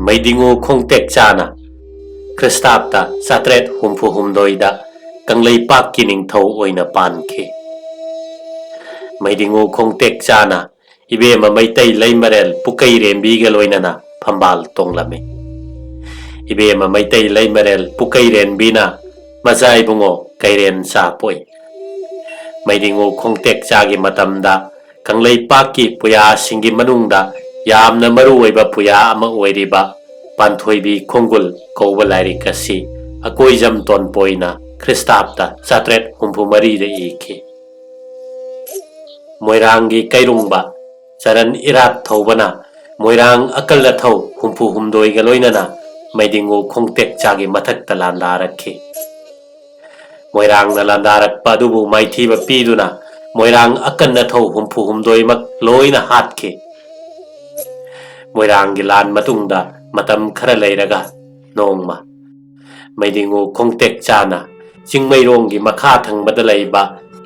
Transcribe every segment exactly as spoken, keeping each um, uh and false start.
ꯃꯩꯗꯤꯉꯨ ꯈꯣꯡꯇꯦꯛꯆꯥꯅ ꯈ꯭ꯔꯤꯁꯇꯥꯕꯇ ꯆꯥꯇ꯭ꯔꯦꯠ ꯍꯨꯝꯐꯨ ꯍꯨꯝꯗꯣꯏꯗ ꯀꯪꯂꯩꯄꯥꯛꯀꯤ ꯅꯤꯡꯊꯧ ꯑꯣꯏꯅ ꯄꯥꯟꯈꯤ꯫ ꯃꯩꯗꯤꯉꯨ ꯈꯣꯡꯇꯦꯛꯆꯥꯅ ꯏꯕꯦꯝꯃ ꯃꯩꯇꯩ ꯂꯩꯃꯔꯦꯜ ꯄꯨꯀꯩꯔꯦꯝꯕꯤꯒ ꯂꯣꯏꯅꯅ ꯐꯝꯕꯥꯜ ꯇꯣꯡꯂꯝꯃꯤ꯫ ꯏꯕꯦꯝꯃ ꯃꯩꯇꯩ ꯂꯩꯃꯔꯦꯜ ꯄꯨꯀꯩꯔꯦꯝꯕꯤꯅ ꯃꯆꯥ ꯏꯕꯨꯡꯉꯣ ꯀꯩꯔꯦꯟꯆꯥ ꯄꯣꯛꯏ꯫ ꯃꯩꯗꯤꯉꯨ ꯈꯣꯡꯇꯦꯛꯆꯥꯒꯤ ꯃꯇꯝꯗ ꯀꯪꯂꯩꯄꯥꯛꯀꯤ ꯄꯨꯌꯥꯁꯤꯡꯒꯤ ꯃꯅꯨꯡꯗ ꯌꯥꯝꯅ ꯃꯔꯨ ꯑꯣꯏꯕ ꯄꯨꯌꯥ ꯑꯃ ꯑꯣꯏꯔꯤꯕ ꯄꯥꯟꯊꯣꯏꯕꯤ ꯈꯣꯡꯒꯨꯜ ꯀꯧꯕ ꯂꯥꯏꯔꯤꯛ ꯑꯁꯤ ꯑꯀꯣꯏꯖꯝ ꯇꯣꯟꯄꯣꯏꯅ ꯈ꯭ꯔꯤꯁꯇꯥꯕꯇ ꯆꯥꯇ꯭ꯔꯦꯠ ꯍꯨꯝꯐꯨ ꯃꯔꯤꯗ ꯏꯈꯤ꯫ ꯃꯣꯏꯔꯥꯡꯒꯤ ꯀꯩꯔꯨꯡꯕ ꯆꯔꯟ ꯏꯔꯥꯠ ꯊꯧꯕꯅ ꯃꯣꯏꯔꯥꯡ ꯑꯀꯜ ꯑꯊꯧ ꯍꯨꯝꯐꯨ ꯍꯨꯝꯗꯣꯏꯒ ꯂꯣꯏꯅꯅ ꯃꯩꯗꯤꯉꯨ ꯈꯣꯡꯇꯦꯛꯆꯥꯒꯤ ꯃꯊꯛꯇ ꯂꯥꯟꯗꯥꯔꯛꯈꯤ꯫ ꯃꯣꯏꯔꯥꯡꯅ ꯂꯥꯟꯗꯥꯔꯛꯄ ꯑꯗꯨꯕꯨ ꯃꯥꯏꯊꯤꯕ ꯄꯤꯗꯨꯅ ꯃꯣꯏꯔꯥꯡ ꯑꯀꯟ ꯑꯊꯧ ꯍꯨꯝꯐꯨ ꯍꯨꯝꯗꯣꯏꯃꯛ ꯂꯣꯏꯅ ꯍꯥꯠꯈꯤ꯫ ꯃꯣꯏꯔꯥꯡꯒꯤ ꯂꯥꯟ ꯃꯇꯨꯡꯗ ꯃꯇꯝ ꯈꯔ ꯂꯩꯔꯒ ꯅꯣꯡꯃ ꯃꯩꯗꯤꯉꯨ ꯈꯣꯡꯇꯦꯛꯆꯥꯅ ꯆꯤꯡꯃꯩꯔꯣꯡꯒꯤ ꯃꯈꯥ ꯊꯪꯕꯗ ꯂꯩꯕ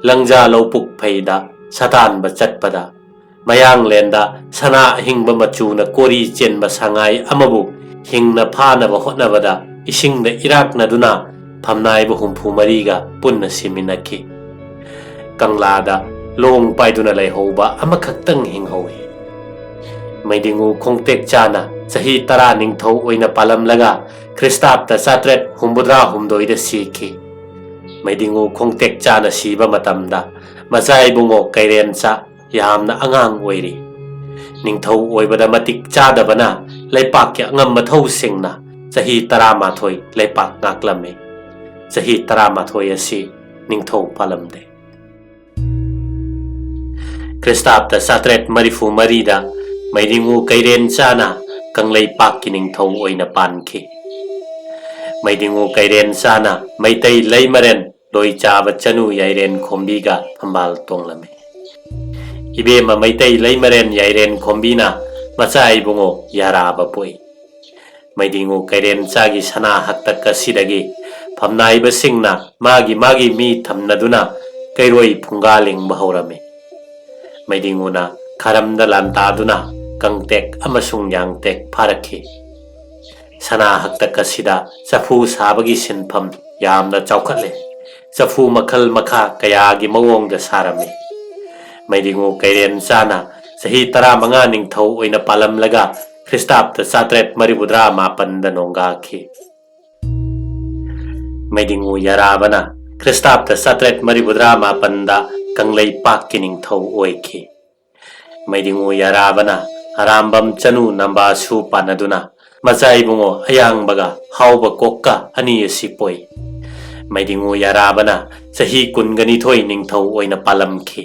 ꯂꯪꯖꯥ ꯂꯧꯕꯨꯛ ꯐꯩꯗ ꯁꯥꯇꯥꯟꯕ ꯆꯠꯄꯗ ꯃꯌꯥꯡꯂꯦꯟꯗ ꯁꯅꯥ ꯑꯍꯤꯡꯕ ꯃꯆꯨꯅ ꯀꯣꯔꯤ ꯆꯦꯟꯕ ꯁꯉꯥꯏ ꯑꯃꯕꯨ ꯍꯤꯡꯅ ꯐꯥꯅꯕ ꯍꯣꯠꯅꯕꯗ ꯏꯁꯤꯡꯗ ꯏꯔꯥꯛꯅꯗꯨꯅ ꯐꯝꯅꯥꯏꯕ ꯍꯨꯝꯐꯨ ꯃꯔꯤꯒ ꯄꯨꯟꯅ ꯁꯤꯃꯤꯟꯅꯈꯤ꯫ ꯀꯪꯂꯥꯗ ꯂꯣꯡ ꯄꯥꯏꯗꯨꯅ ꯂꯩꯍꯧꯕ ꯑꯃꯈꯛꯇꯪ ꯍꯤꯡꯍꯧꯏ꯫ ꯃꯩꯗꯤꯉꯨ ꯈꯣꯡꯇꯦꯛꯆꯥꯅ ꯆꯍꯤ ꯇꯔꯥ ꯅꯤꯡꯊꯧ ꯑꯣꯏꯅ ꯄꯥꯜꯂꯝꯂꯒ ꯈ꯭ꯔꯤꯁꯇꯥꯕꯇ ꯆꯥꯇ꯭ꯔꯦꯠ ꯍꯨꯝꯐꯨꯇꯔꯥ ꯍꯨꯝꯗꯣꯏꯗ ꯁꯤꯈꯤ꯫ ꯃꯩꯗꯤꯉꯨ ꯈꯣꯡꯇꯦꯛꯆꯥꯅ ꯁꯤꯕ ꯃꯇꯝꯗ ꯃꯆꯥ ꯏꯕꯨꯡꯉꯣ ꯀꯩꯔꯦꯟꯆꯥ ꯌꯥꯝꯅ ꯑꯉꯥꯡ ꯑꯣꯏꯔꯤ꯫ ꯅꯤꯡꯊꯧ ꯑꯣꯏꯕꯗ ꯃꯇꯤꯛ ꯆꯥꯗꯕꯅ ꯂꯩꯄꯥꯛꯀꯤ ꯑꯉꯝ ꯑꯊꯧꯁꯤꯡꯅ ꯆꯍꯤ ꯇꯔꯥꯃꯥꯊꯣꯏ ꯂꯩꯄꯥꯛ ꯉꯥꯛꯂꯝꯃꯤ꯫ ꯆꯍꯤ ꯇꯔꯥꯃꯥꯊꯣꯏ ꯑꯁꯤ ꯅꯤꯡꯊꯧ ꯄꯥꯜꯂꯝꯗꯦ꯫ ꯈ꯭ꯔꯤꯁꯇꯥꯕꯇ ꯆꯥꯇ꯭ꯔꯦꯠ ꯃꯔꯤꯐꯨ ꯃꯔꯤꯗ ꯃꯩꯗꯤꯉꯨ ꯀꯩꯔꯦꯟꯆꯥꯅ ꯀꯪꯂꯩꯄꯥꯛꯀꯤ ꯅꯤꯡꯊꯧ ꯑꯣꯏꯅ ꯄꯥꯟꯈꯤ꯫ ꯃꯩꯗꯤꯉꯨ ꯀꯩꯔꯦꯟꯆꯥꯅ ꯃꯩꯇꯩ ꯂꯩꯃꯔꯦꯟ ꯂꯣꯏꯆꯥꯕ ꯆꯅꯨ ꯌꯥꯏꯔꯦꯟ ꯈꯣꯝꯕꯤꯒ ꯐꯝꯕꯥꯜ ꯇꯣꯡꯂꯝꯃꯤ꯫ ꯏꯕꯦꯝꯃ ꯃꯩꯇꯩ ꯂꯩꯃꯔꯦꯟ ꯌꯥꯏꯔꯦꯟ ꯈꯣꯝꯕꯤꯅ ꯃꯆꯥ ꯏꯕꯨꯡꯉꯣ ꯌꯥꯔꯥꯕ ꯄꯣꯛꯏ꯫ ꯃꯩꯗꯤꯉꯨ ꯀꯩꯔꯦꯟꯆꯥꯒꯤ ꯁꯅꯥ ꯍꯛꯇꯛ ꯑꯁꯤꯗꯒꯤ ꯐꯝꯅꯥꯏꯕꯁꯤꯡꯅ ꯃꯥꯒꯤ ꯃꯥꯒꯤ ꯃꯤ ꯊꯝꯅꯗꯨꯅ ꯀꯩꯔꯣꯏ ꯐꯨꯡꯒꯥ ꯂꯤꯡꯕ ꯍꯧꯔꯝꯃꯤ꯫ ꯃꯩꯗꯤꯉꯨꯅ ꯈꯔꯝꯗ ꯂꯥꯟꯇꯥꯗꯨꯅ ꯀꯪꯇꯦꯛ ꯑꯃꯁꯨꯡ ꯌꯥꯡꯇꯦꯛ ꯐꯥꯔꯛꯈꯤ꯫ ꯁꯅꯥ ꯍꯛꯇꯛ ꯑꯁꯤꯗ ꯆꯐꯨ ꯁꯥꯕꯒꯤ ꯁꯤꯟꯐꯝ ꯌꯥꯝꯅ ꯆꯥꯎꯈꯠꯂꯦ꯫ ꯆꯐꯨ ꯃꯈꯜ ꯃꯈꯥ ꯀꯌꯥꯒꯤ ꯃꯑꯣꯡꯗ ꯁꯥꯔꯝꯃꯤ꯫ ꯃꯩꯗꯤꯉꯨ ꯀꯩꯔꯦꯟ ꯆꯥꯅ ꯆꯍꯤ ꯇꯔꯥꯃꯉꯥ ꯅꯤꯡꯊꯧ ꯑꯣꯏꯅ ꯄꯥꯜꯂꯝꯂꯒ ꯈ꯭ꯔꯤꯁꯇꯥꯕꯇ ꯆꯥꯇ꯭ꯔꯦꯠ ꯃꯔꯤꯐꯨꯇꯔꯥ ꯃꯥꯄꯟꯗ ꯅꯣꯡꯒꯥꯈꯤ꯫ ꯃꯩꯗꯤꯉꯨ ꯌꯥꯔꯥꯕꯅ ꯈ꯭ꯔꯤꯁꯇꯥꯕꯇ ꯆꯥꯇ꯭ꯔꯦꯠ ꯃꯔꯤꯐꯨꯇꯔꯥ ꯃꯥꯄꯟꯗ ꯀꯪꯂꯩꯄꯥꯛꯀꯤ ꯅꯤꯡꯊꯧ ꯑꯣꯏꯈꯤ꯫ ꯃꯩꯗꯤꯉꯨ ꯌꯥꯔꯥꯕꯅ ꯑꯔꯥꯝꯕꯝ ꯆꯅꯨ ꯅꯝꯕꯥꯁꯨ ꯄꯥꯟꯅꯗꯨꯅ ꯃꯆꯥ ꯏꯕꯨꯡꯉꯣ ꯑꯌꯥꯡꯕꯒ ꯍꯥꯎꯕ ꯀꯣꯛꯀ ꯑꯅꯤ ꯑꯁꯤ ꯄꯣꯛꯏ꯫ ꯃꯩꯗꯤꯉꯨ ꯌꯥꯔꯥꯕꯅ ꯆꯍꯤ ꯀꯨꯟꯒ ꯅꯤꯊꯣꯏ ꯅꯤꯡꯊꯧ ꯑꯣꯏꯅ ꯄꯥꯜꯂꯝꯈꯤ꯫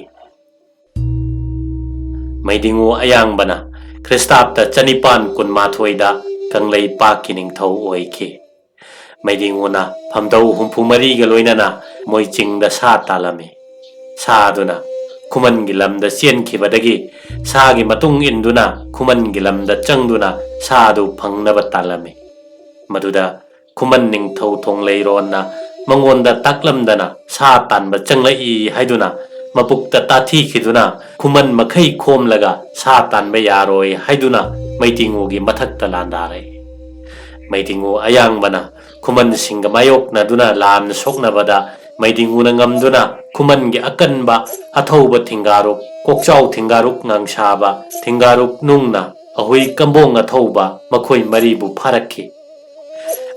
ꯃꯩꯗꯤꯉꯨ ꯑꯌꯥꯡꯕꯅ ꯈ꯭ꯔꯤꯁꯇꯥꯕꯇ ꯆꯅꯤꯄꯥꯟ ꯀꯨꯟꯃꯥꯊꯣꯏꯗ ꯀꯪꯂꯩꯄꯥꯛꯀꯤ ꯅꯤꯡꯊꯧ ꯑꯣꯏꯈꯤ꯫ ꯃꯩꯗꯤꯉꯨꯅ ꯐꯝꯗꯧ ꯍꯨꯝꯐꯨ ꯃꯔꯤꯒ ꯂꯣꯏꯅꯅ ꯃꯣꯏꯆꯤꯡꯗ ꯁꯥ ꯇꯥꯜꯂꯝꯃꯤ꯫ ꯁꯥ ꯑꯗꯨꯅ ꯈꯨꯃꯟꯒꯤ ꯂꯝꯗ ꯆꯦꯟꯈꯤꯕꯗꯒꯤ ꯁꯥꯒꯤ ꯃꯇꯨꯡ ꯏꯟꯗꯨꯅ ꯈꯨꯃꯟꯒꯤ ꯂꯝꯗ ꯆꯪꯗꯨꯅ ꯁꯥ ꯑꯗꯨ ꯐꯪꯅꯕ ꯇꯥꯜꯂꯝꯃꯤ꯫ ꯃꯗꯨꯗ ꯈꯨꯃꯟ ꯅꯤꯡꯊꯧ ꯊꯣꯡꯂꯩꯔꯣꯟꯅ ꯃꯉꯣꯟꯗ ꯇꯥꯛꯂꯝꯗꯅ ꯁꯥ ꯇꯥꯟꯕ ꯆꯪꯂꯛꯏ ꯍꯥꯏꯗꯨꯅ ꯃꯄꯨꯛꯇ ꯇꯥꯊꯤꯈꯤꯗꯨꯅ ꯈꯨꯃꯟ ꯃꯈꯩ ꯈꯣꯝꯂꯒ ꯁꯥ ꯇꯥꯟꯕ ꯌꯥꯔꯣꯏ ꯍꯥꯏꯗꯨꯅ ꯃꯩꯗꯤꯉꯨꯒꯤ ꯃꯊꯛꯇ ꯂꯥꯟꯗꯥꯔꯛꯏ꯫ ꯃꯩꯗꯤꯉꯨ ꯑꯌꯥꯡꯕꯅ ꯈꯨꯃꯟꯁꯤꯡꯒ ꯃꯥꯌꯣꯛꯅꯗꯨꯅ ꯂꯥꯟ ꯁꯣꯛꯅꯕꯗ ꯃꯩꯗꯤꯉꯨꯅ ꯉꯝꯗꯨꯅ ꯈꯨꯃꯟꯒꯤ ꯑꯀꯟꯕ ꯑꯊꯧꯕ ꯊꯤꯡꯒꯥꯔꯨꯛ, ꯀꯣꯛꯆꯥꯎ ꯊꯤꯡꯒꯥꯔꯨꯛ ꯉꯥꯡꯁꯥꯕ, ꯊꯤꯡꯒꯥꯔꯨꯛ ꯅꯨꯡꯅ ꯑꯍꯨꯏ ꯀꯝꯕꯣꯡ ꯑꯊꯧꯕ ꯃꯈꯣꯏ ꯃꯔꯤꯕꯨ ꯐꯥꯔꯛꯈꯤ꯫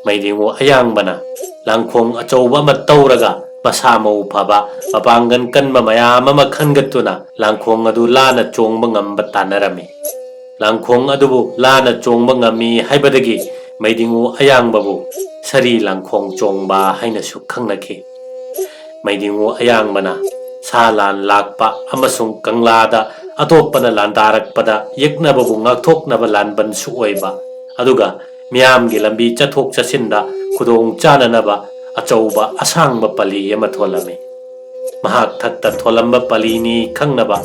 ꯃꯩꯗꯤꯉꯨ ꯑꯌꯥꯡꯕꯅ ꯂꯥꯡꯈꯣꯡ ꯑꯆꯧꯕ ꯑꯃ ꯇꯧꯔꯒ ꯃꯁꯥ ꯃꯎ ꯐꯕ, ꯃꯄꯥꯡꯒꯜ ꯀꯟꯕ ꯃꯌꯥꯝ ꯑꯃ ꯈꯟꯒꯠꯇꯨꯅ ꯂꯥꯡꯈꯣꯡ ꯑꯗꯨ ꯂꯥꯟꯅ ꯆꯣꯡꯕ ꯉꯝꯕ ꯇꯥꯟꯅꯔꯝꯃꯤ꯫ ꯂꯥꯡꯈꯣꯡ ꯑꯗꯨꯕꯨ ꯂꯥꯟꯅ ꯆꯣꯡꯕ ꯉꯝꯃꯤ ꯍꯥꯏꯕꯗꯒꯤ ꯃꯩꯗꯤꯉꯨ ꯑꯌꯥꯡꯕꯕꯨ ꯁꯔꯤ ꯂꯥꯡꯈꯣꯡ ꯆꯣꯡꯕ ꯍꯥꯏꯅꯁꯨ ꯈꯪꯅꯈꯤ꯫ ꯃꯩꯗꯤꯉꯨ ꯑꯌꯥꯡꯕꯅ ꯁꯥ ꯂꯥꯟ ꯂꯥꯛꯄ ꯑꯃꯁꯨꯡ ꯀꯪꯂꯥꯗ ꯑꯇꯣꯞꯄꯅ ꯂꯥꯟꯗꯥꯔꯛꯄꯗ ꯌꯦꯛꯅꯕꯕꯨ ꯉꯥꯛꯊꯣꯛꯅꯕ ꯂꯥꯟꯕꯟꯁꯨ ꯑꯣꯏꯕ, ꯑꯗꯨꯒ ꯃꯤꯌꯥꯝꯒꯤ ꯂꯝꯕꯤ ꯆꯠꯊꯣꯛ ꯆꯠꯁꯤꯟꯗ ꯈꯨꯗꯣꯡ ꯆꯥꯅꯅꯕ ꯑꯆꯧꯕ ꯑꯁꯥꯡꯕ ꯄꯜꯂꯤ ꯑꯃ ꯊꯣꯜꯂꯝꯃꯤ꯫ ꯃꯍꯥꯛ ꯊꯛꯇ ꯊꯣꯜꯂꯝꯕ ꯄꯜꯂꯤꯅꯤ ꯈꯪꯅꯕ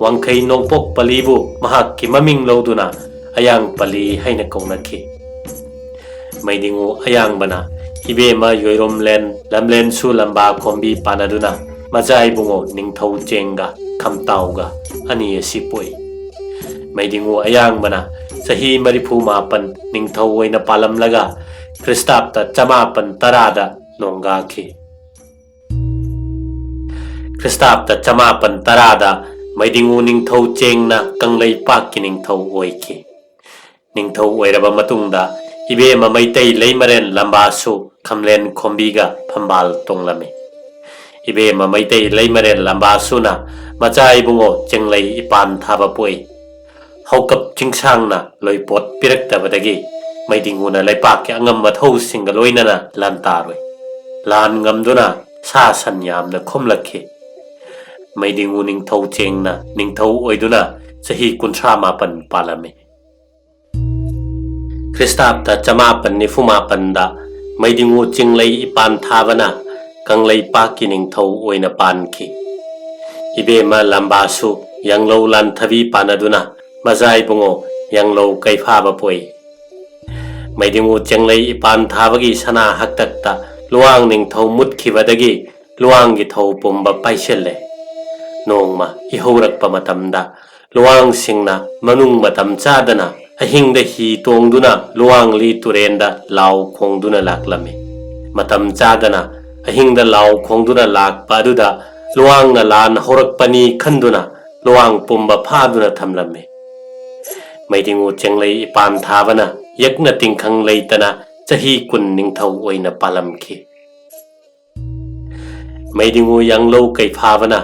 ꯋꯥꯡꯈꯩ ꯅꯣꯡꯄꯣꯛ ꯄꯜꯂꯤꯕꯨ ꯃꯍꯥꯛꯀꯤ ꯃꯃꯤꯡ ꯂꯧꯗꯨꯅ ꯑꯌꯥꯡ ꯄꯜꯂꯤ ꯍꯥꯏꯅ ꯀꯧꯅꯈꯤ꯫ ꯃꯩꯗꯤꯉꯨ ꯑꯌꯥꯡꯕꯅ ꯏꯕꯦꯝꯃ ꯌꯣꯏꯔꯣꯝꯂꯦꯟ, ꯂꯝꯂꯦꯟꯁꯨ ꯂꯝꯕꯥ ꯈꯣꯝꯕꯤ ꯄꯥꯟꯅꯗꯨꯅ ꯃꯆꯥ ꯏꯕꯨꯡꯉꯣ ꯅꯤꯡꯊꯧ ꯆꯦꯡꯒ ꯈꯝꯇꯥꯎꯒ ꯑꯅꯤ ꯑꯁꯤ ꯄꯣꯛꯏ꯫ ꯃꯩꯗꯤꯉꯨ ꯑꯌꯥꯡꯕꯅ ꯆꯍꯤ ꯃꯔꯤꯐꯨ ꯃꯥꯄꯟ ꯅꯤꯡꯊꯧ ꯑꯣꯏꯅ ꯄꯥꯜꯂꯝꯂꯒ ꯈ꯭ꯔꯤꯁꯇꯥꯕꯇ ꯆꯃꯥꯄꯟ ꯇꯔꯥꯗ ꯅꯣꯡꯒꯥꯈꯤ꯫ ꯈ꯭ꯔꯤꯁꯇꯥꯕꯇ ꯆꯃꯥꯄꯟ ꯇꯔꯥꯗ ꯃꯩꯗꯤꯡꯉꯨ ꯅꯤꯡꯊꯧ ꯆꯦꯡꯅ ꯀꯪꯂꯩꯄꯥꯛꯀꯤ ꯅꯤꯡꯊꯧ ꯑꯣꯏꯈꯤ꯫ ꯅꯤꯡꯊꯧ ꯑꯣꯏꯔꯕ ꯃꯇꯨꯡꯗ ꯏꯕꯦꯝꯃ ꯃꯩꯇꯩ ꯂꯩꯃꯔꯦꯟ ꯂꯝꯕꯥꯁꯨ ꯈꯝꯂꯦꯟ ꯈꯣꯝꯕꯤꯒ ꯐꯝꯕꯥꯜ ꯇꯣꯡꯂꯝꯃꯤ꯫ ꯏꯕꯦꯝꯃ ꯃꯩꯇꯩ ꯂꯩꯃꯔꯦꯟ ꯂꯝꯕꯥꯁꯨꯅ ꯃꯆꯥ ꯏꯕꯨꯡꯉꯣ ꯆꯦꯡꯂꯩ ꯏꯄꯥꯟ ꯊꯥꯕ ꯄꯣꯛꯏ꯫ ꯍꯧꯀꯞ ꯆꯤꯡꯁꯥꯡꯅ ꯂꯣꯏꯄꯣꯠ ꯄꯤꯔꯛꯇꯕꯗꯒꯤ ꯃꯩꯗꯤꯡꯉꯨꯅ ꯂꯩꯄꯥꯛꯀꯤ ꯑꯉꯝꯕ ꯊꯧꯁꯤꯡꯒ ꯂꯣꯏꯅꯅ ꯂꯥꯟ ꯇꯥꯔꯨꯏ꯫ ꯂꯥꯟ ꯉꯝꯗꯨꯅ ꯁꯥ ꯁꯟ ꯌꯥꯝꯅ ꯈꯣꯝꯂꯛꯈꯤ꯫ ꯃꯩꯗꯤꯡꯉꯨ ꯅꯤꯡꯊꯧ ꯆꯦꯡꯅ ꯅꯤꯡꯊꯧ ꯑꯣꯏꯗꯨꯅ ꯆꯍꯤ ꯀꯨꯟꯊ꯭ꯔꯥ ꯃꯥꯄꯟ ꯄꯥꯜꯂꯝꯃꯤ꯫ ꯈ꯭ꯔꯤꯁꯇꯥꯕꯇ ꯆꯃꯥꯄꯟ ꯅꯤꯐꯨ ꯃꯥꯄꯟꯗ ꯃꯩꯗꯤꯡꯉꯨ ꯆꯤꯡꯂꯩ ꯏꯄꯥꯟ ꯊꯥꯕꯅ ꯀꯪꯂꯩꯄꯥꯛꯀꯤ ꯅꯤꯡꯊꯧ ꯑꯣꯏꯅ ꯄꯥꯟꯈꯤ꯫ ꯏꯕꯦꯝꯃ ꯂꯝꯕꯥꯁꯨ ꯌꯥꯡꯂꯧ ꯂꯥꯟꯊꯕꯤ ꯄꯥꯟꯅꯗꯨꯅ ꯃꯖꯥ ꯏꯕꯨꯡꯉꯣ ꯌꯥꯡꯂꯧ ꯀꯩꯐꯥꯕ ꯄꯣꯛꯏ꯫ ꯃꯩꯗꯤꯡꯉꯨ ꯆꯦꯡꯂꯩ ꯏꯄꯥꯟ ꯊꯥꯕꯒꯤ ꯁꯅꯥ ꯍꯛꯇꯛꯇ ꯂꯨꯋꯥꯡ ꯅꯤꯡꯊꯧ ꯃꯨꯠꯈꯤꯕꯗꯒꯤ ꯂꯨꯋꯥꯡꯒꯤ ꯊꯧ ꯄꯨꯝꯕ ꯄꯥꯏꯁꯤꯜꯂꯦ꯫ ꯅꯣꯡꯃ ꯏꯍꯧꯔꯛꯄ ꯃꯇꯝꯗ ꯂꯨꯋꯥꯡꯁꯤꯡꯅ ꯃꯅꯨꯡ ꯃꯇꯝ ꯆꯥꯗꯅ ꯑꯍꯤꯡꯗ ꯍꯤ ꯇꯣꯡꯗꯨꯅ ꯂꯨꯋꯥꯡꯂꯤ ꯇꯨꯔꯦꯟꯗ ꯂꯥꯎ ꯈꯣꯡꯗꯨꯅ ꯂꯥꯛꯂꯝꯃꯤ꯫ ꯃꯇꯝ ꯆꯥꯗꯅ ꯑꯍꯤꯡꯗ ꯂꯥꯎ ꯈꯣꯡꯗꯨꯅ ꯂꯥꯛꯄ ꯑꯗꯨꯗ ꯂꯨꯋꯥꯡꯅ ꯂꯥꯟ ꯍꯧꯔꯛꯄꯅꯤ ꯈꯟꯗꯨꯅ ꯂꯨꯋꯥꯡ ꯄꯨꯝꯕ ꯐꯥꯗꯨꯅ ꯊꯝꯂꯝꯃꯤ꯫ ꯃꯩꯗꯤꯡꯉꯨ ꯆꯦꯡꯂꯩ ꯏꯄꯥꯟ ꯊꯥꯕꯅ ꯌꯦꯛꯅ ꯇꯤꯡꯈꯪ ꯂꯩꯇꯅ ꯆꯍꯤ ꯀꯨꯟ ꯅꯤꯡꯊꯧ ꯑꯣꯏꯅ ꯄꯥꯜꯂꯝꯈꯤ꯫ ꯃꯩꯗꯤꯡꯉꯨ ꯌꯥꯡꯂꯧ ꯀꯩꯐꯥꯕꯅ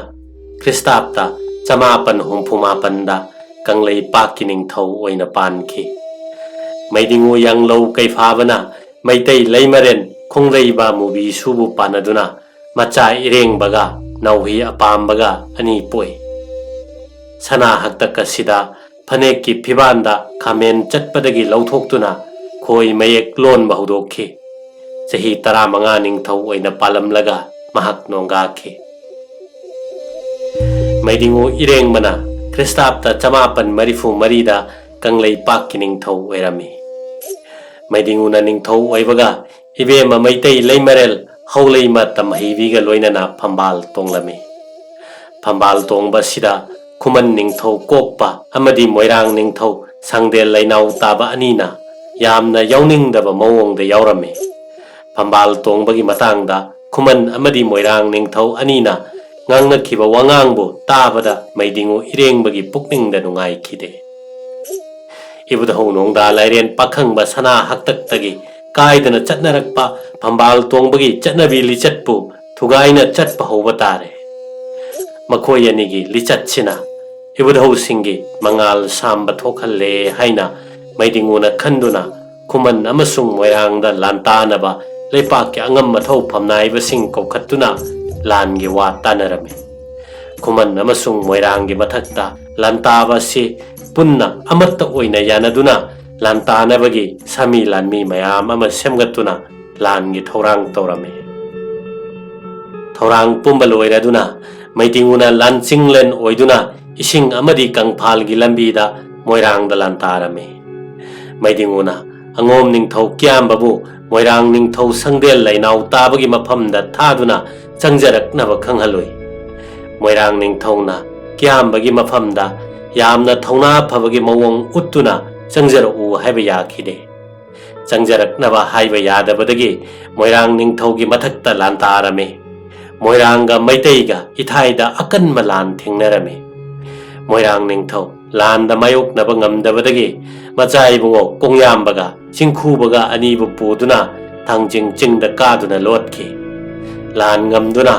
ꯈ꯭ꯔꯤꯁꯇꯥꯕꯇ ꯆꯃꯥꯄꯟ ꯍꯨꯝꯐꯨ ꯃꯥꯄꯟꯗ ꯀꯪꯂꯩꯄꯥꯛꯀꯤ ꯅꯤꯡꯊꯧ ꯑꯣꯏꯅ ꯄꯥꯟꯈꯤ꯫ ꯃꯩꯗꯤꯡꯉꯨ ꯌꯥꯡꯂꯧ ꯀꯩꯐꯥꯕꯅ ꯃꯩꯇꯩ ꯂꯩꯃꯔꯦꯟ ꯈꯣꯡꯖꯩꯕ ꯃꯨꯕꯤꯁꯨꯕꯨ ꯄꯥꯟꯅꯗꯨꯅ ꯃꯆꯥ ꯏꯔꯦꯡꯕꯒ ꯅꯥꯎꯍꯤ ꯑꯄꯥꯝꯕꯒ ꯑꯅꯤ ꯄꯣꯛꯏ꯫ ꯁꯅꯥ ꯍꯛꯇꯛ ꯑꯁꯤꯗ ꯐꯅꯦꯛꯀꯤ ꯐꯤꯕꯥꯟꯗ ꯈꯥꯃꯦꯟ ꯆꯠꯄꯗꯒꯤ ꯂꯧꯊꯣꯛꯇꯨꯅ ꯈꯣꯏ ꯃꯌꯦꯛ ꯂꯣꯟꯕ ꯍꯧꯗꯣꯛꯈꯤ꯫ ꯆꯍꯤ ꯇꯔꯥꯃꯉꯥ ꯅꯤꯡꯊꯧ ꯑꯣꯏꯅ ꯄꯥꯜꯂꯝꯂꯒ ꯃꯍꯥꯛ ꯅꯣꯡꯒꯥꯈꯤ꯫ ꯃꯩꯗꯤꯡꯉꯨ ꯏꯔꯦꯡꯕꯅ ꯈ꯭ꯔꯤꯁꯇꯥꯕꯇ ꯆꯃꯥꯄꯟ ꯃꯔꯤꯐꯨ ꯃꯔꯤꯗ ꯀꯪꯂꯩꯄꯥꯛꯀꯤ ꯅꯤꯡꯊꯧ ꯑꯣꯏꯔꯝꯃꯤ꯫ ꯃꯩꯗꯤꯡꯉꯨꯅ ꯅꯤꯡꯊꯧ ꯑꯣꯏꯕꯒ ꯏꯕꯦꯝꯃ ꯃꯩꯇꯩ ꯂꯩꯃꯔꯦꯜ ꯍꯧꯂꯩꯃ ꯇꯝꯍꯩꯕꯤꯒ ꯂꯣꯏꯅꯅ ꯐꯝꯕꯥꯜ ꯇꯣꯡꯂꯝꯃꯤ꯫ ꯐꯝꯕꯥꯜ ꯇꯣꯡꯕ ꯑꯁꯤꯗ ꯈꯨꯃꯟ ꯅꯤꯡꯊꯧ ꯀꯣꯛꯄ ꯑꯃꯗꯤ ꯃꯣꯏꯔꯥꯡ ꯅꯤꯡꯊꯧ ꯁꯪꯗꯦꯜ ꯂꯩꯅꯥꯎ ꯇꯥꯕ ꯑꯅꯤꯅ ꯌꯥꯝꯅ ꯌꯥꯎꯅꯤꯡꯗꯕ ꯃꯑꯣꯡꯗ ꯌꯥꯎꯔꯝꯃꯤ꯫ ꯐꯝꯕꯥꯜ ꯇꯣꯡꯕꯒꯤ ꯃꯇꯥꯡꯗ ꯈꯨꯃꯟ ꯑꯃꯗꯤ ꯃꯣꯏꯔꯥꯡ ꯅꯤꯡꯊꯧ ꯑꯅꯤꯅ ꯉꯥꯡꯅꯈꯤꯕ ꯋꯥꯉꯥꯡꯕꯨ ꯇꯥꯕꯗ ꯃꯩꯗꯤꯡꯉꯨ ꯏꯔꯦꯡꯕꯒꯤ ꯄꯨꯛꯅꯤꯡꯗ ꯅꯨꯡꯉꯥꯏꯈꯤꯗꯦ꯫ ꯏꯕꯨꯙꯧ ꯅꯣꯡꯗꯥ ꯂꯥꯏꯔꯦꯟ ꯄꯥꯈꯪꯕ ꯁꯅꯥ ꯍꯥꯛꯇꯛꯇꯒꯤ ꯀꯥꯏꯗꯅ ꯆꯠꯅꯔꯛꯄ ꯐꯝꯕꯥꯜ ꯇꯣꯡꯕꯒꯤ ꯆꯠꯅꯕꯤ ꯂꯤꯆꯠꯄꯨ ꯊꯨꯒꯥꯏꯅ ꯆꯠꯄ ꯍꯧꯕ ꯇꯥꯔꯦ꯫ ꯃꯈꯣꯏ ꯑꯅꯤꯒꯤ ꯂꯤꯆꯠꯁꯤꯅ ꯏꯕꯨꯙꯧꯁꯤꯡꯒꯤ ꯃꯉꯥꯜ ꯁꯥꯝꯕ ꯊꯣꯛꯍꯜꯂꯦ ꯍꯥꯏꯅ ꯃꯩꯗꯤꯡꯉꯨꯅ ꯈꯟꯗꯨꯅ ꯈꯨꯃꯟ ꯑꯃꯁꯨꯡ ꯃꯣꯏꯔꯥꯡꯗ ꯂꯥꯟꯇꯥꯅꯕ ꯂꯩꯄꯥꯛꯀꯤ ꯑꯉꯝ ꯑꯊꯧ ꯐꯝꯅꯥꯏꯕꯁꯤꯡ ꯀꯧꯈꯠꯇꯨꯅ ꯂꯥꯟꯒꯤ ꯋꯥ ꯇꯥꯅꯔꯝꯃꯤ꯫ ꯈꯨꯃꯟ ꯑꯃꯁꯨꯡ ꯃꯣꯏꯔꯥꯡꯒꯤ ꯃꯊꯛꯇ ꯂꯥꯟꯇꯥꯕ ꯑꯁꯤ ꯄꯨꯟꯅ ꯑꯃꯠꯇ ꯑꯣꯏꯅ ꯌꯥꯅꯗꯨꯅ ꯂꯥꯟꯇꯥꯅꯕꯒꯤ ꯁꯥꯃꯤ ꯂꯥꯟꯃꯤ ꯃꯌꯥꯝ ꯑꯃ ꯁꯦꯝꯒꯠꯇꯨꯅ ꯂꯥꯟꯒꯤ ꯊꯧꯔꯥꯡ ꯇꯧꯔꯝꯃꯤ꯫ ꯊꯧꯔꯥꯡ ꯄꯨꯝꯕ ꯂꯣꯏꯔꯗꯨꯅ ꯃꯩꯗꯤꯡꯉꯨꯅ ꯂꯥꯟꯆꯤꯡꯂꯦꯟ ꯑꯣꯏꯗꯨꯅ ꯏꯁꯤꯡ ꯑꯃꯗꯤ ꯀꯪꯐꯥꯜꯒꯤ ꯂꯝꯕꯤꯗ ꯃꯣꯏꯔꯥꯡꯗ ꯂꯥꯟꯇꯥꯔꯝꯃꯤ꯫ ꯃꯩꯗꯤꯡꯉꯨꯅ ꯑꯉꯣꯝ ꯅꯤꯡꯊꯧ ꯀꯤꯌꯥꯝꯕꯕꯨ ꯃꯣꯏꯔꯥꯡ ꯅꯤꯡꯊꯧ ꯁꯪꯗꯦꯜ ꯂꯩꯅꯥꯎ ꯇꯥꯕꯒꯤ ꯃꯐꯝꯗ ꯊꯥꯗꯨꯅ ꯆꯪꯖꯔꯛꯅꯕ ꯈꯪꯍꯜꯂꯨꯏ꯫ ꯃꯣꯏꯔꯥꯡ ꯅꯤꯡꯊꯧꯅ ꯀꯤꯌꯥꯝꯕꯒꯤ ꯃꯐꯝꯗ ꯌꯥꯝꯅ ꯊꯧꯅꯥ ꯐꯕꯒꯤ ꯃꯑꯣꯡ ꯎꯠꯇꯨꯅ ꯆꯪꯖꯔꯛꯎ ꯍꯥꯏꯕ ꯌꯥꯈꯤꯗꯦ꯫ ꯆꯪꯖꯔꯛꯅꯕ ꯍꯥꯏꯕ ꯌꯥꯗꯕꯗꯒꯤ ꯃꯣꯏꯔꯥꯡ ꯅꯤꯡꯊꯧꯒꯤ ꯃꯊꯛꯇ ꯂꯥꯟꯇꯥꯔꯝꯃꯤ꯫ ꯃꯣꯏꯔꯥꯡꯒ ꯃꯩꯇꯩꯒ ꯏꯊꯥꯏꯗ ꯑꯀꯟꯕ ꯂꯥꯟ ꯊꯦꯡꯅꯔꯝꯃꯤ꯫ ꯃꯣꯏꯔꯥꯡ ꯅꯤꯡꯊꯧ ꯂꯥꯟꯗ ꯃꯥꯌꯣꯛꯅꯕ ꯉꯝꯗꯕꯗꯒꯤ ꯃꯆꯥ ꯏꯕꯨꯡꯉꯣ ꯀꯣꯡꯌꯥꯝꯕꯒ ꯆꯤꯡꯈꯨꯕꯒ ꯑꯅꯤꯕꯨ ꯄꯨꯗꯨꯅ ꯊꯥꯡꯖꯤꯡ ꯆꯤꯡꯗ ꯀꯥꯗꯨꯅ ꯂꯣꯠꯈꯤ꯫ ꯂꯥꯟ ꯉꯝꯗꯨꯅ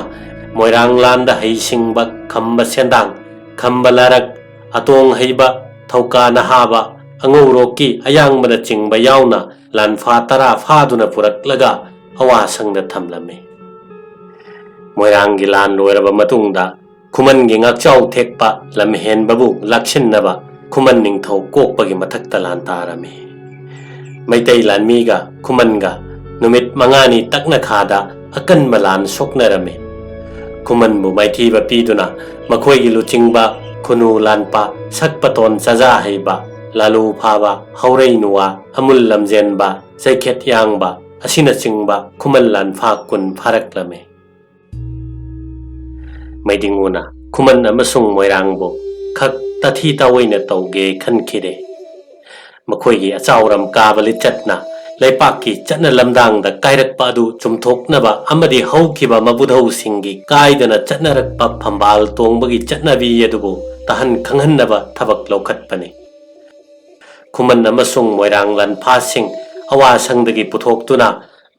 ꯃꯣꯏꯔꯥꯡ ꯂꯥꯟꯗ ꯍꯩꯁꯤꯡꯕ ꯈꯝꯕ ꯁꯦꯟꯗꯥꯡ, ꯈꯝꯕ ꯂꯥꯔꯛ, ꯑꯇꯣꯡ ꯍꯩꯕ, ꯊꯧꯀꯥ ꯅꯍꯥꯕ, ꯑꯉꯧꯔꯣꯛꯀꯤ ꯑꯌꯥꯡꯕꯅꯆꯤꯡꯕ ꯌꯥꯎꯅ ꯂꯥꯟꯐꯥ ꯇꯔꯥ ꯐꯥꯗꯨꯅ ꯄꯨꯔꯛꯂꯒ ꯑꯋꯥꯁꯪꯗ ꯊꯝꯂꯝꯃꯤ꯫ ꯃꯣꯏꯔꯥꯡꯒꯤ ꯂꯥꯟ ꯂꯣꯏꯔꯕ ꯃꯇꯨꯡꯗ ꯈꯨꯃꯟꯒꯤ ꯉꯥꯛꯆꯥꯎ ꯊꯦꯛꯄ ꯂꯝꯍꯦꯟꯕꯕꯨ ꯂꯥꯛꯁꯤꯟꯅꯕ ꯈꯨꯃꯟ ꯅꯤꯡꯊꯧ ꯀꯣꯛꯄꯒꯤ ꯃꯊꯛꯇ ꯂꯥꯟ ꯇꯥꯔꯝꯃꯤ꯫ ꯃꯩꯇꯩ ꯂꯥꯟꯃꯤꯒ ꯈꯨꯃꯟꯒ ꯅꯨꯃꯤꯠ ꯃꯉꯥꯅꯤ ꯇꯛꯅꯈꯥꯗ ꯑꯀꯟꯕ ꯂꯥꯟ ꯁꯣꯛꯅꯔꯝꯃꯤ꯫ ꯈꯨꯃꯟꯕꯨ ꯃꯥꯏꯊꯤꯕ ꯄꯤꯗꯨꯅ ꯃꯈꯣꯏꯒꯤ ꯂꯨꯆꯤꯡꯕ ꯈꯨꯅꯨ ꯂꯥꯟꯄꯥ ꯁꯛꯄꯇꯣꯟ ꯆꯖꯥ ꯍꯩꯕ, ꯂꯥꯂꯨ ꯐꯥꯕ, ꯍꯧꯔꯩ ꯅꯨꯋꯥ, ꯑꯃꯨꯜ ꯂꯝꯖꯦꯟꯕ, ꯆꯩꯈꯦꯠ ꯌꯥꯡꯕ ꯑꯁꯤꯅꯆꯤꯡꯕ ꯈꯨꯃꯟ ꯂꯥꯟꯐꯥ ꯀꯨꯟ ꯐꯥꯔꯛꯂꯝꯃꯤ꯫ ꯃꯩꯗꯤꯡꯉꯨꯅ ꯈꯨꯃꯟ ꯑꯃꯁꯨꯡ ꯃꯣꯏꯔꯥꯡꯕꯨ ꯈꯛ ꯇꯥꯊꯤ ꯇꯥꯑꯣꯏꯅ ꯇꯧꯒꯦ ꯈꯟꯈꯤꯗꯦ꯫ ꯃꯈꯣꯏꯒꯤ ꯑꯆꯥꯎꯔꯝ ꯀꯥꯕ ꯂꯤꯆꯠꯅ ꯂꯩꯄꯥꯛꯀꯤ ꯆꯠꯅ ꯂꯝꯗꯥꯡꯗ ꯀꯥꯏꯔꯛꯄ ꯑꯗꯨ ꯆꯨꯝꯊꯣꯛꯅꯕ ꯑꯃꯗꯤ ꯍꯧꯈꯤꯕ ꯃꯕꯨꯙꯧꯁꯤꯡꯒꯤ ꯀꯥꯏꯗꯅ ꯆꯠꯅꯔꯛꯄ ꯐꯝꯕꯥꯜ ꯇꯣꯡꯕꯒꯤ ꯆꯠꯅꯕꯤ ꯑꯗꯨꯕꯨ ꯇꯍꯟ ꯈꯪꯍꯟꯅꯕ ꯊꯕꯛ ꯂꯧꯈꯠꯄꯅꯤ꯫ ꯈꯨꯃꯟ ꯑꯃꯁꯨꯡ ꯃꯣꯏꯔꯥꯡ ꯂꯥꯟꯐꯥꯁꯤꯡ ꯑꯋꯥꯁꯪꯗꯒꯤ ꯄꯨꯊꯣꯛꯇꯨꯅ